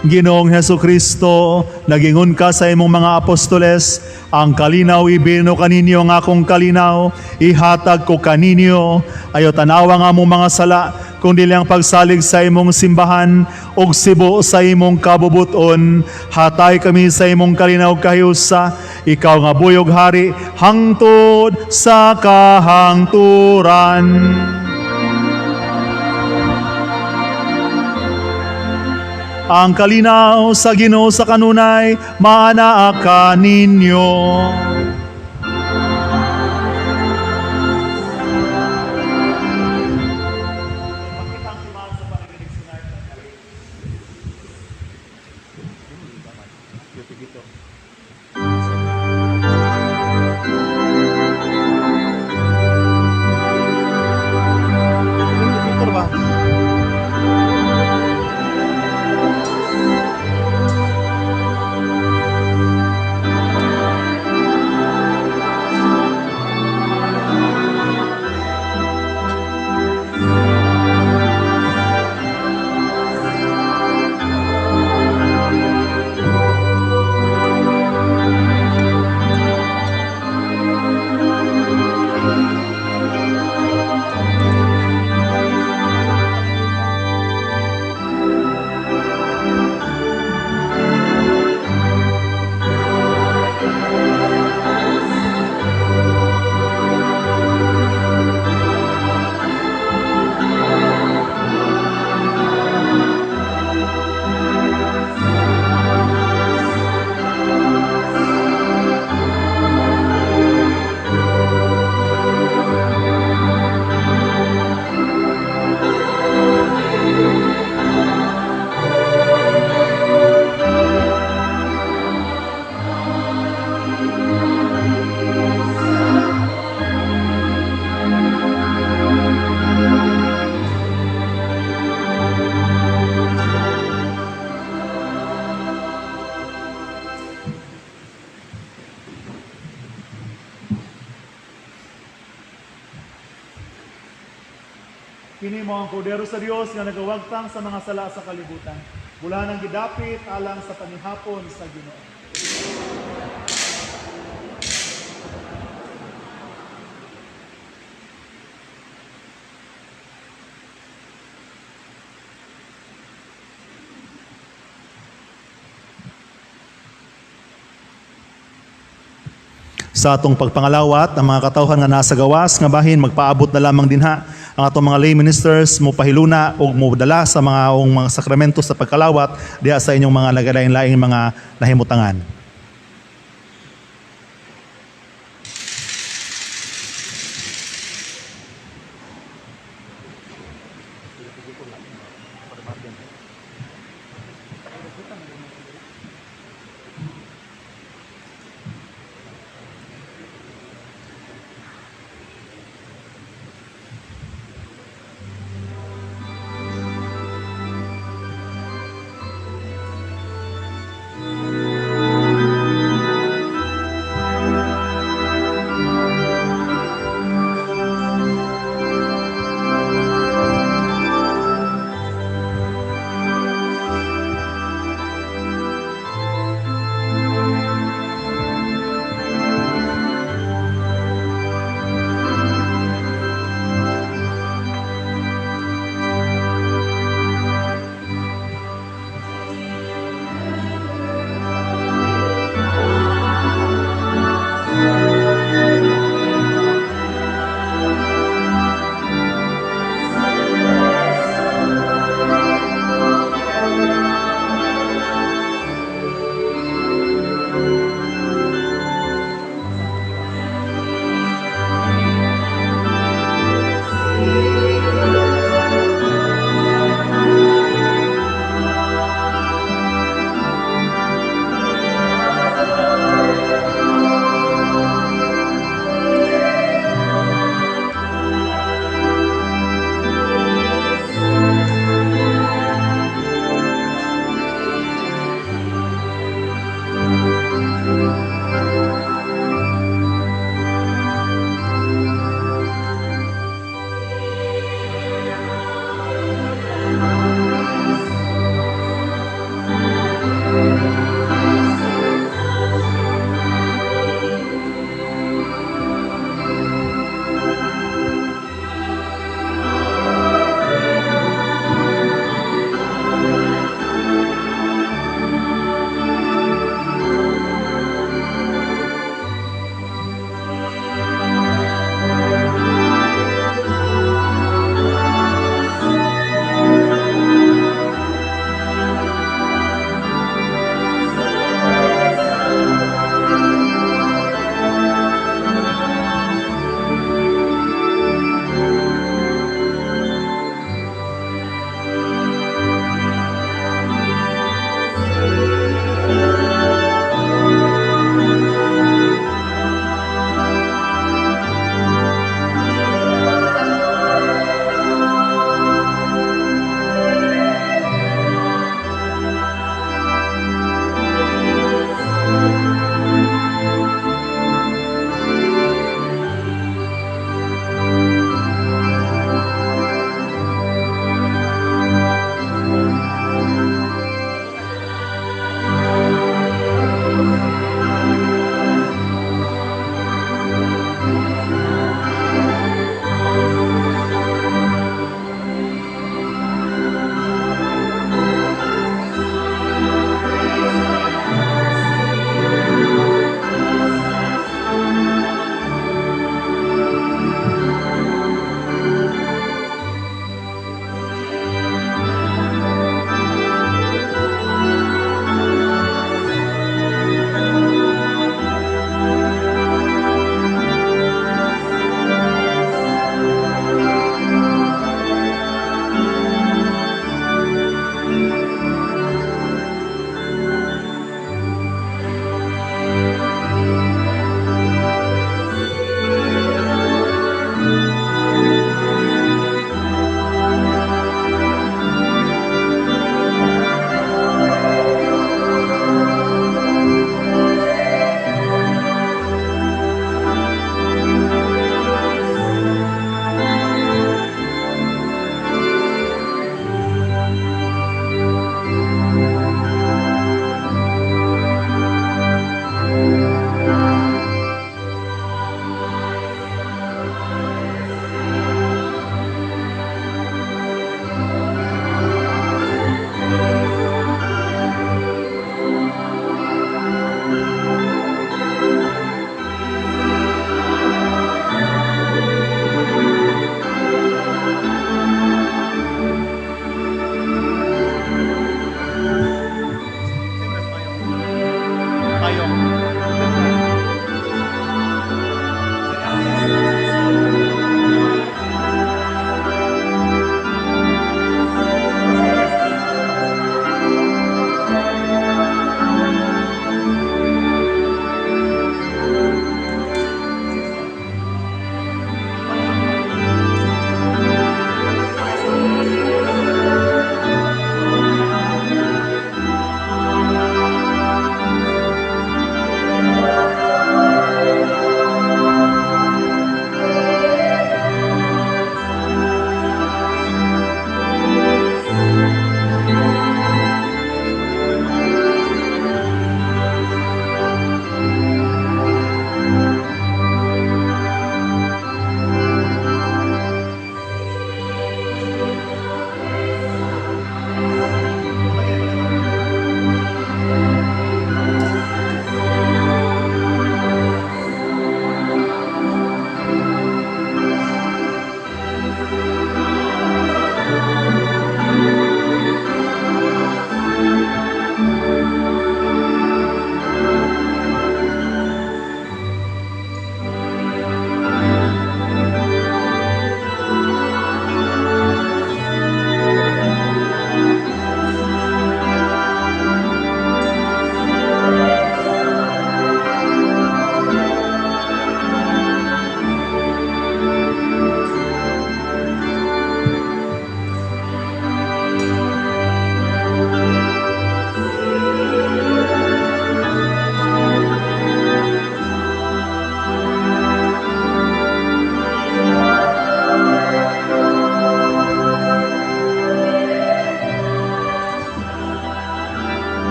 Ginoong Heso Kristo, nagingon ka sa imong mga apostoles, "Ang kalinaw ibino kaninyo, ang akong kalinaw ihatag ko kaninyo. Ayaw tanawa nga among mga sala, kung dili ang pagsalig sa imong simbahan, ug sibo sa imong kabubuton. Hatagi kami sa imong kalinaw kahiusa, ikaw nga buhi ug hari hangtod sa kahangturan." Ang kalinaw sa Ginoo sa kanunay maanaa kaninyo. Ba? Kini mao ang Kordero sa Dios nga nagawagtang sa mga sala sa kalibutan. Bulahan ang gidapit alang sa panihapon sa Ginoo. Sa atong pagpangalawat, ang mga katawhan nga nasa gawas nga bahin magpaabot na lamang dinha. Ang atong mga lay ministers mo pahiluna og mo dala sa mga sakramento sa pagkalawat diha sa inyong mga nagalain-laing mga nahimutangan.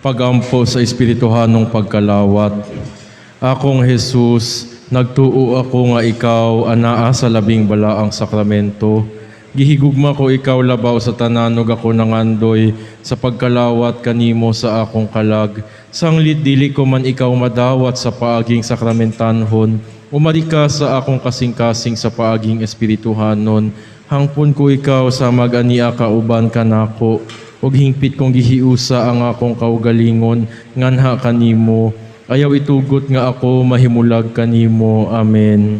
Pagampo sa espirituhanong pagkalawat. Akong Jesus, nagtuo ako nga ikaw anaa sa labing balaang sakramento. Gihigugma ko ikaw labaw sa tanan ug ako nangandoy sa pagkalawat kanimo sa akong kalag. Sanglit dili ko man ikaw madawat sa paaging sakramentanon, umari ka sa akong kasing-kasing sa paaging espirituhanon. Hangpon ko ikaw sa mag-ania kauban kanako ug hingpit kong gihiusa ang akong kaugalingon nganha kanimo. Ayaw itugot nga ako mahimulag kanimo. Amen.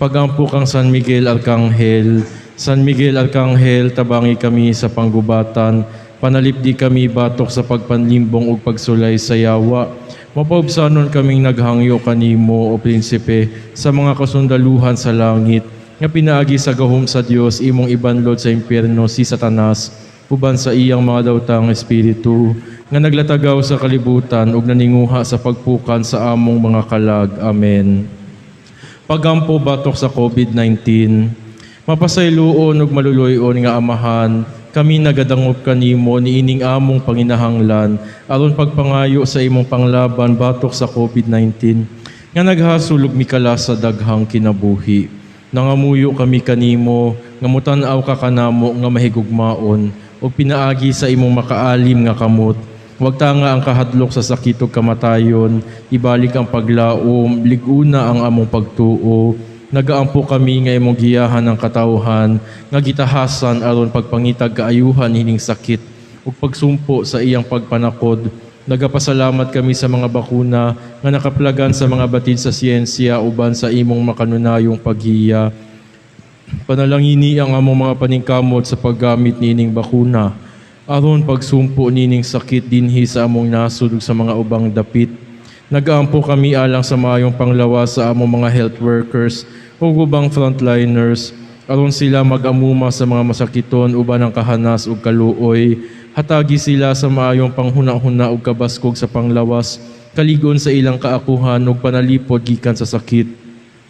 Pagampo kang San Miguel Arcangel. San Miguel Arcangel, tabangi kami sa panggubatan, panalipdi kami batok sa pagpanlimbong ug pagsulay sa yawa. Mapaubsanon kaming naghangyo kanimo, o prinsipe, sa mga kasundaluhan sa langit, nga pinaagi sa gahom sa Dios imong ibanlod sa impyerno si Satanas uban sa iyang mga dawtang espiritu nga naglatagaw sa kalibutan ug naninguha sa pagpukan sa among mga kalag. Amen. Pagampo batok sa COVID-19. Mapasayloon ug maluluy-on nga Amahan, kami nagadangop kanimo niining among panginahanglan aron pagpangayo sa imong panglaban batok sa COVID-19 nga naghasol ug mikala sa daghang kinabuhi. Nangamuyo kami kanimo nga mutan-aw ka kanamo nga mahigugmaon ug pinaagi sa imong makaalim nga kamot. Wag tanga ang kahadlok sa sakit ug kamatayon, ibalik ang paglaom, lig-una ang among pagtuo. Nagaampo kami nga imong giyahan ang katawhan nga gitahasan aron pagpangitag kaayuhan hining sakit ug pagsumpo sa iyang pagpanakod. Nagapasalamat kami sa mga bakuna nga nakaplagan sa mga batid sa siyensya uban sa imong makanunayong paghiya. Panalangini ang among mga paningkamot sa paggamit niining bakuna aron pagsumpo niining sakit dinhi sa among nasod ug sa mga ubang dapit. Nagaampo kami alang sa maayong panglawas sa among mga health workers ug ubang frontliners aron sila mag-amuma sa mga masakiton uban ang kahanas ug kaluoy. Hatagi sila sa maayong panghuna-huna ug kabaskog sa panglawas, kaligon sa ilang kaakuhan ug panalipod gikan sa sakit.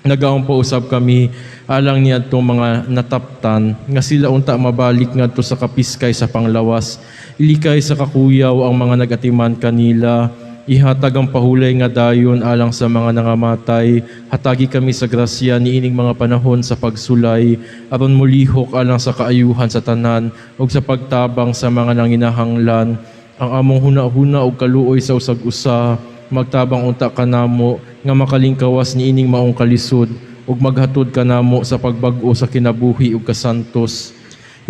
Nagaampo usab kami alang niadtong mga nataptan nga sila unta mabalik ngadto sa kapiskay sa panglawas. Ilikay sa kakuyaw ang mga nagatiman kanila. Ihatag ang pahulay nga dayon alang sa mga nangamatay. Hatagi kami sa grasya niining mga panahon sa pagsulay aron molihok alang sa kaayuhan sa tanan ug sa pagtabang sa mga nanginahanglan. Ang among huna-huna ug kaluoy sa usag-usa magtabang unta kanamo nga makalingkawas niining maong kalisod ug maghatod kanamo sa pagbag-o sa kinabuhi ug kasantos.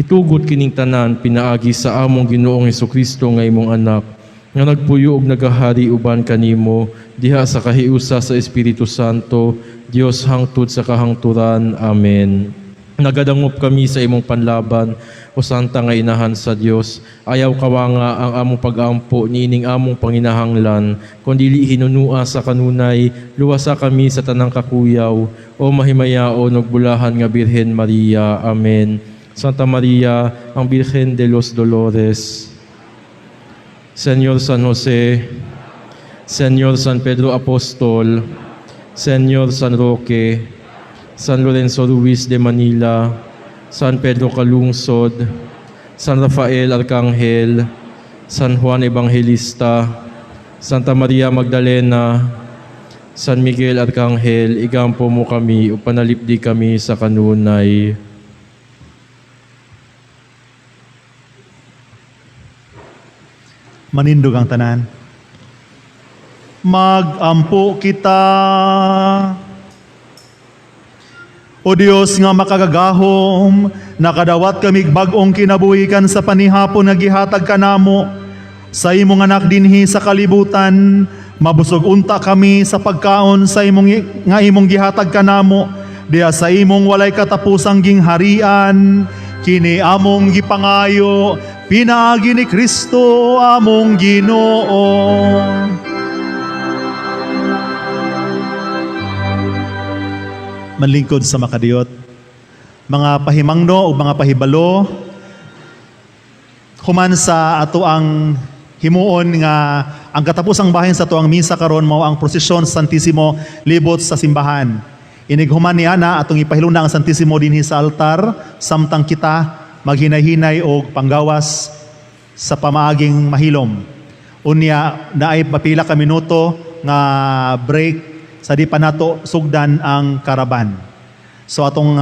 Itugot kining tanan pinaagi sa among Ginoong Hesukristo nga imong anak nga nagpuyo ug nagahari uban kanimo diha sa kahiusa sa Espiritu Santo, Dios hangtod sa kahangturan. Amen. Nagadangop kami sa imong panlaban, o Santa nga Inahan sa Dios. Ayaw kawanga ang among pag-ampo niining among panginahanglan, kundili hinunua sa kanunay, luwasa kami sa tanang kakuyaw, o mahimayaon ug bulahan nga Birhen Maria. Amen. Santa Maria, ang Birhen de los Dolores. Señor San Jose, Señor San Pedro Apostol, Señor San Roque, San Lorenzo Ruiz de Manila, San Pedro Calungsod, San Rafael Arcangel, San Juan Evangelista, Santa Maria Magdalena, San Miguel Arcangel, igampo mo kami ug panalipdi kami sa kanunay. Manindog ang tanan. Magampo kita. O Dios nga makagagahom, nakadawat kami bag-ong kinabuhikan sa panihapon nga gihatag kanamo sa imong anak dinhi sa kalibutan. Mabusog unta kami sa pagkaon sa imong nga imong gihatag kanamo diha sa imong walay katapusang gingharian. Kini among gipangayo pinaagi ni Kristo among Ginoo. Manlingkod sa makadiyot, mga pahimangno o mga pahibalo, human sa ato ang himuon nga ang katapusang bahin sa ato ang misa karon mao ang prosesyon sa Santisimo libot sa simbahan. Inig human ni ana, atong ipahiluna ang Santisimo dinhi sa altar samtang kita maghinay-hinay og panggawas sa pamaaging mahilom. Unya naay mapila ka minuto nga break sa di pa nato sugdan ang caravan. So atong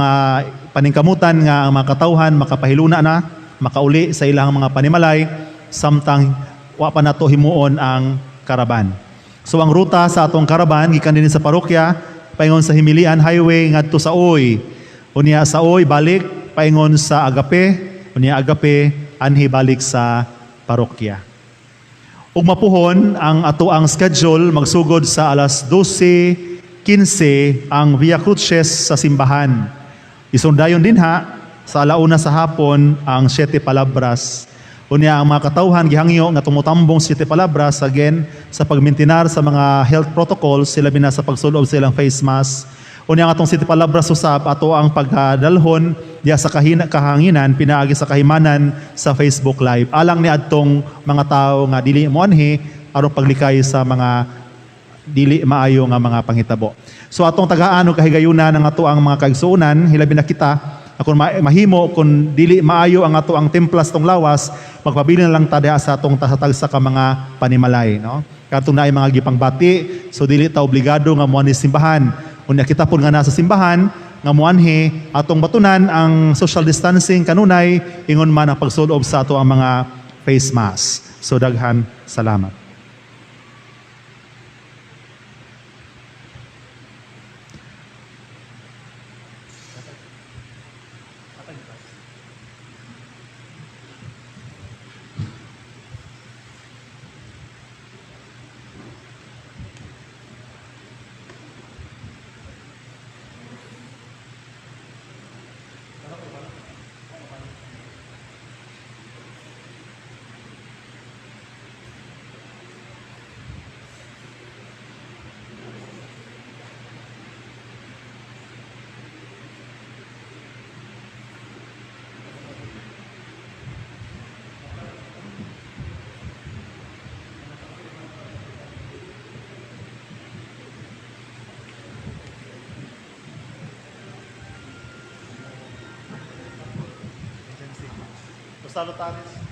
paningkamutan nga ang mga katawhan makapahiluna na, makauli sa ilang mga panimalay samtang wa pa nato himuon ang caravan. So ang ruta sa atong caravan gikan dinhi sa parokya paingon sa Himilian Highway ngadto sa Uy. Unya sa Uy balik paingon sa Agape, unya Agape anhi balik sa parokya. Ug mapuhon ang ato ang schedule magsugod sa alas 12:15 ang Via Crucis sa simbahan. Isundayon dinha sa alauna sa hapon ang Siete Palabras. Unya ang mga katawhan gihangyo nga tumutambong sa Siete Palabras again sa pagmintinar sa mga health protocols, sila na sa pagsulob sa ilang face mask. Unya ang atong Siete Palabras usab ato ang pagdalhon diya sa kahanginan pinaagi sa kahimanan sa Facebook Live. Alang ni adtong mga tawo nga dili moanhi aron paglikay sa mga dili maayo nga mga panghitabo. So atong tagaan og kahigayunan ang ato ang mga kaigsuonan, hilabi na kita kung mahimo kung dili maayo ang ato ang timplas tong lawas, magpabilin na lang ta diha sa atong tagsa ka mga panimalay, no? Kadtong naay mga gipangbati, so dili ta obligado nga moanhi simbahan. Unya kita pud nga nasa simbahan nga moanhi atong batunan ang social distancing kanunay ingon man ang pagsulob sa ato ang mga face mask. So daghan salamat. Salutaris.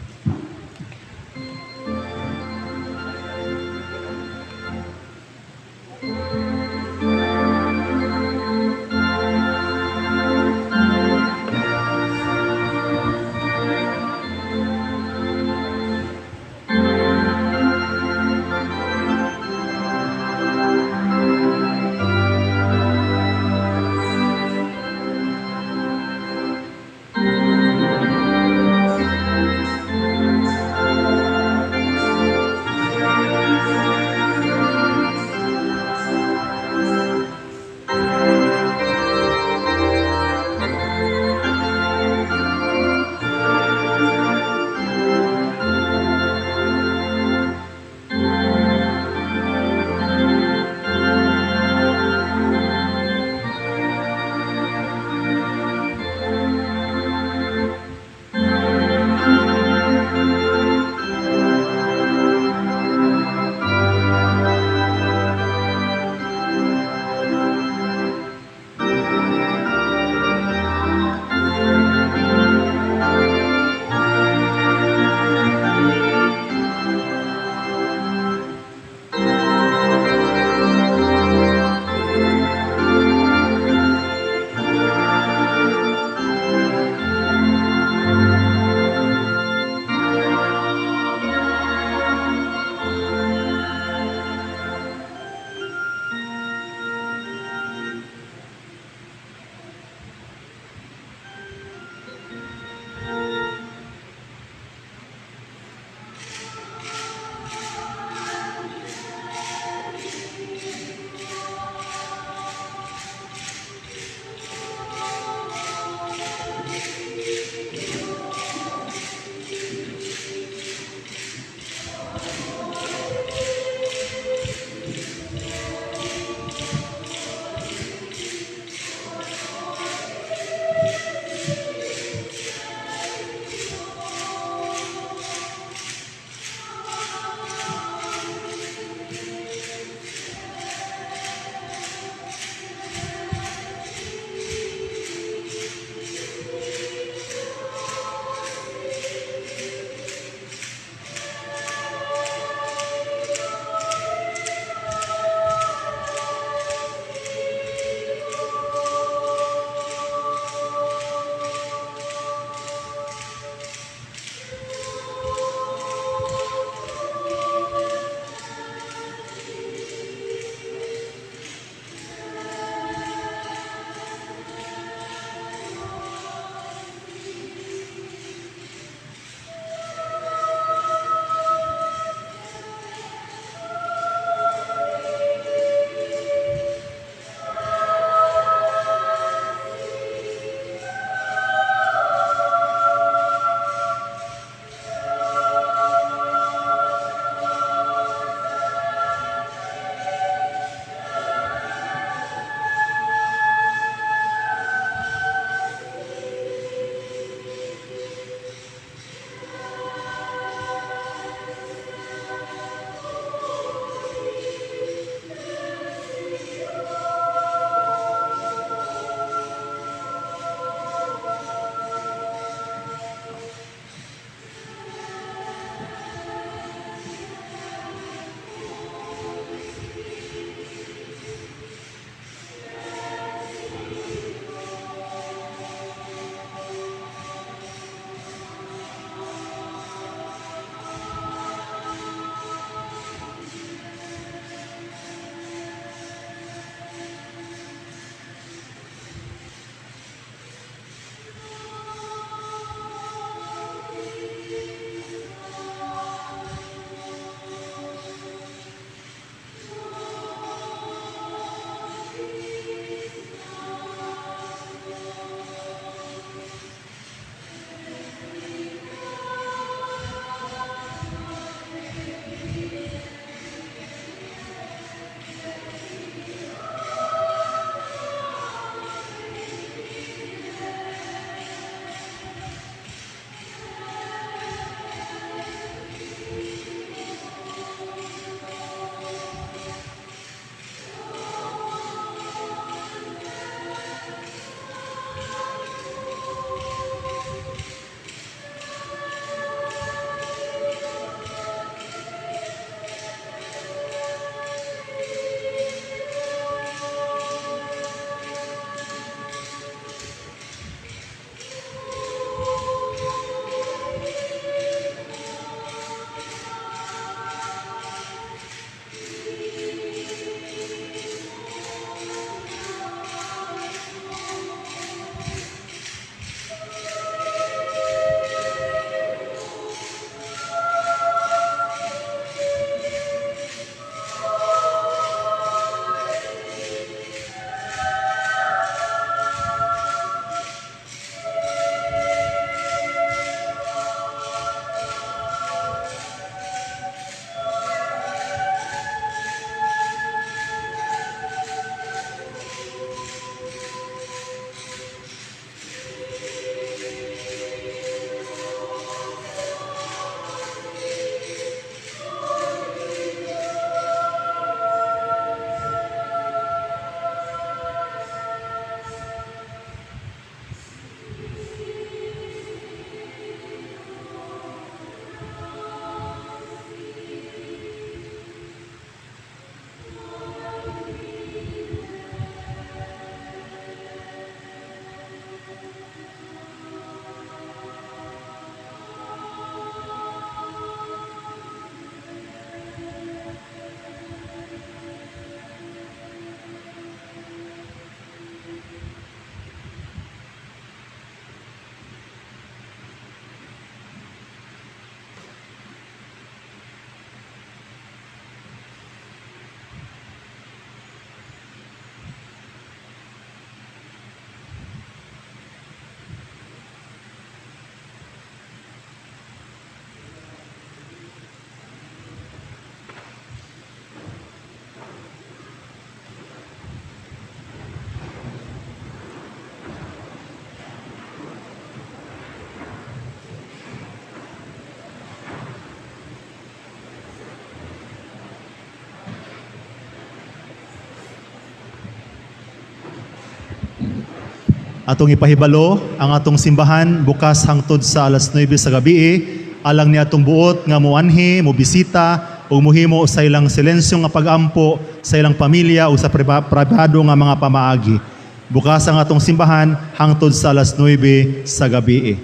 Atong ipahibalo ang atong simbahan bukas hangtod sa alas 9 sa gabi, alang ni atong buot nga muanhi, mobisita ug muhimo sa ilang silensyo nga pagampo sa ilang pamilya o sa pribado nga mga pamaagi. Bukas ang atong simbahan hangtod sa alas 9 sa gabi.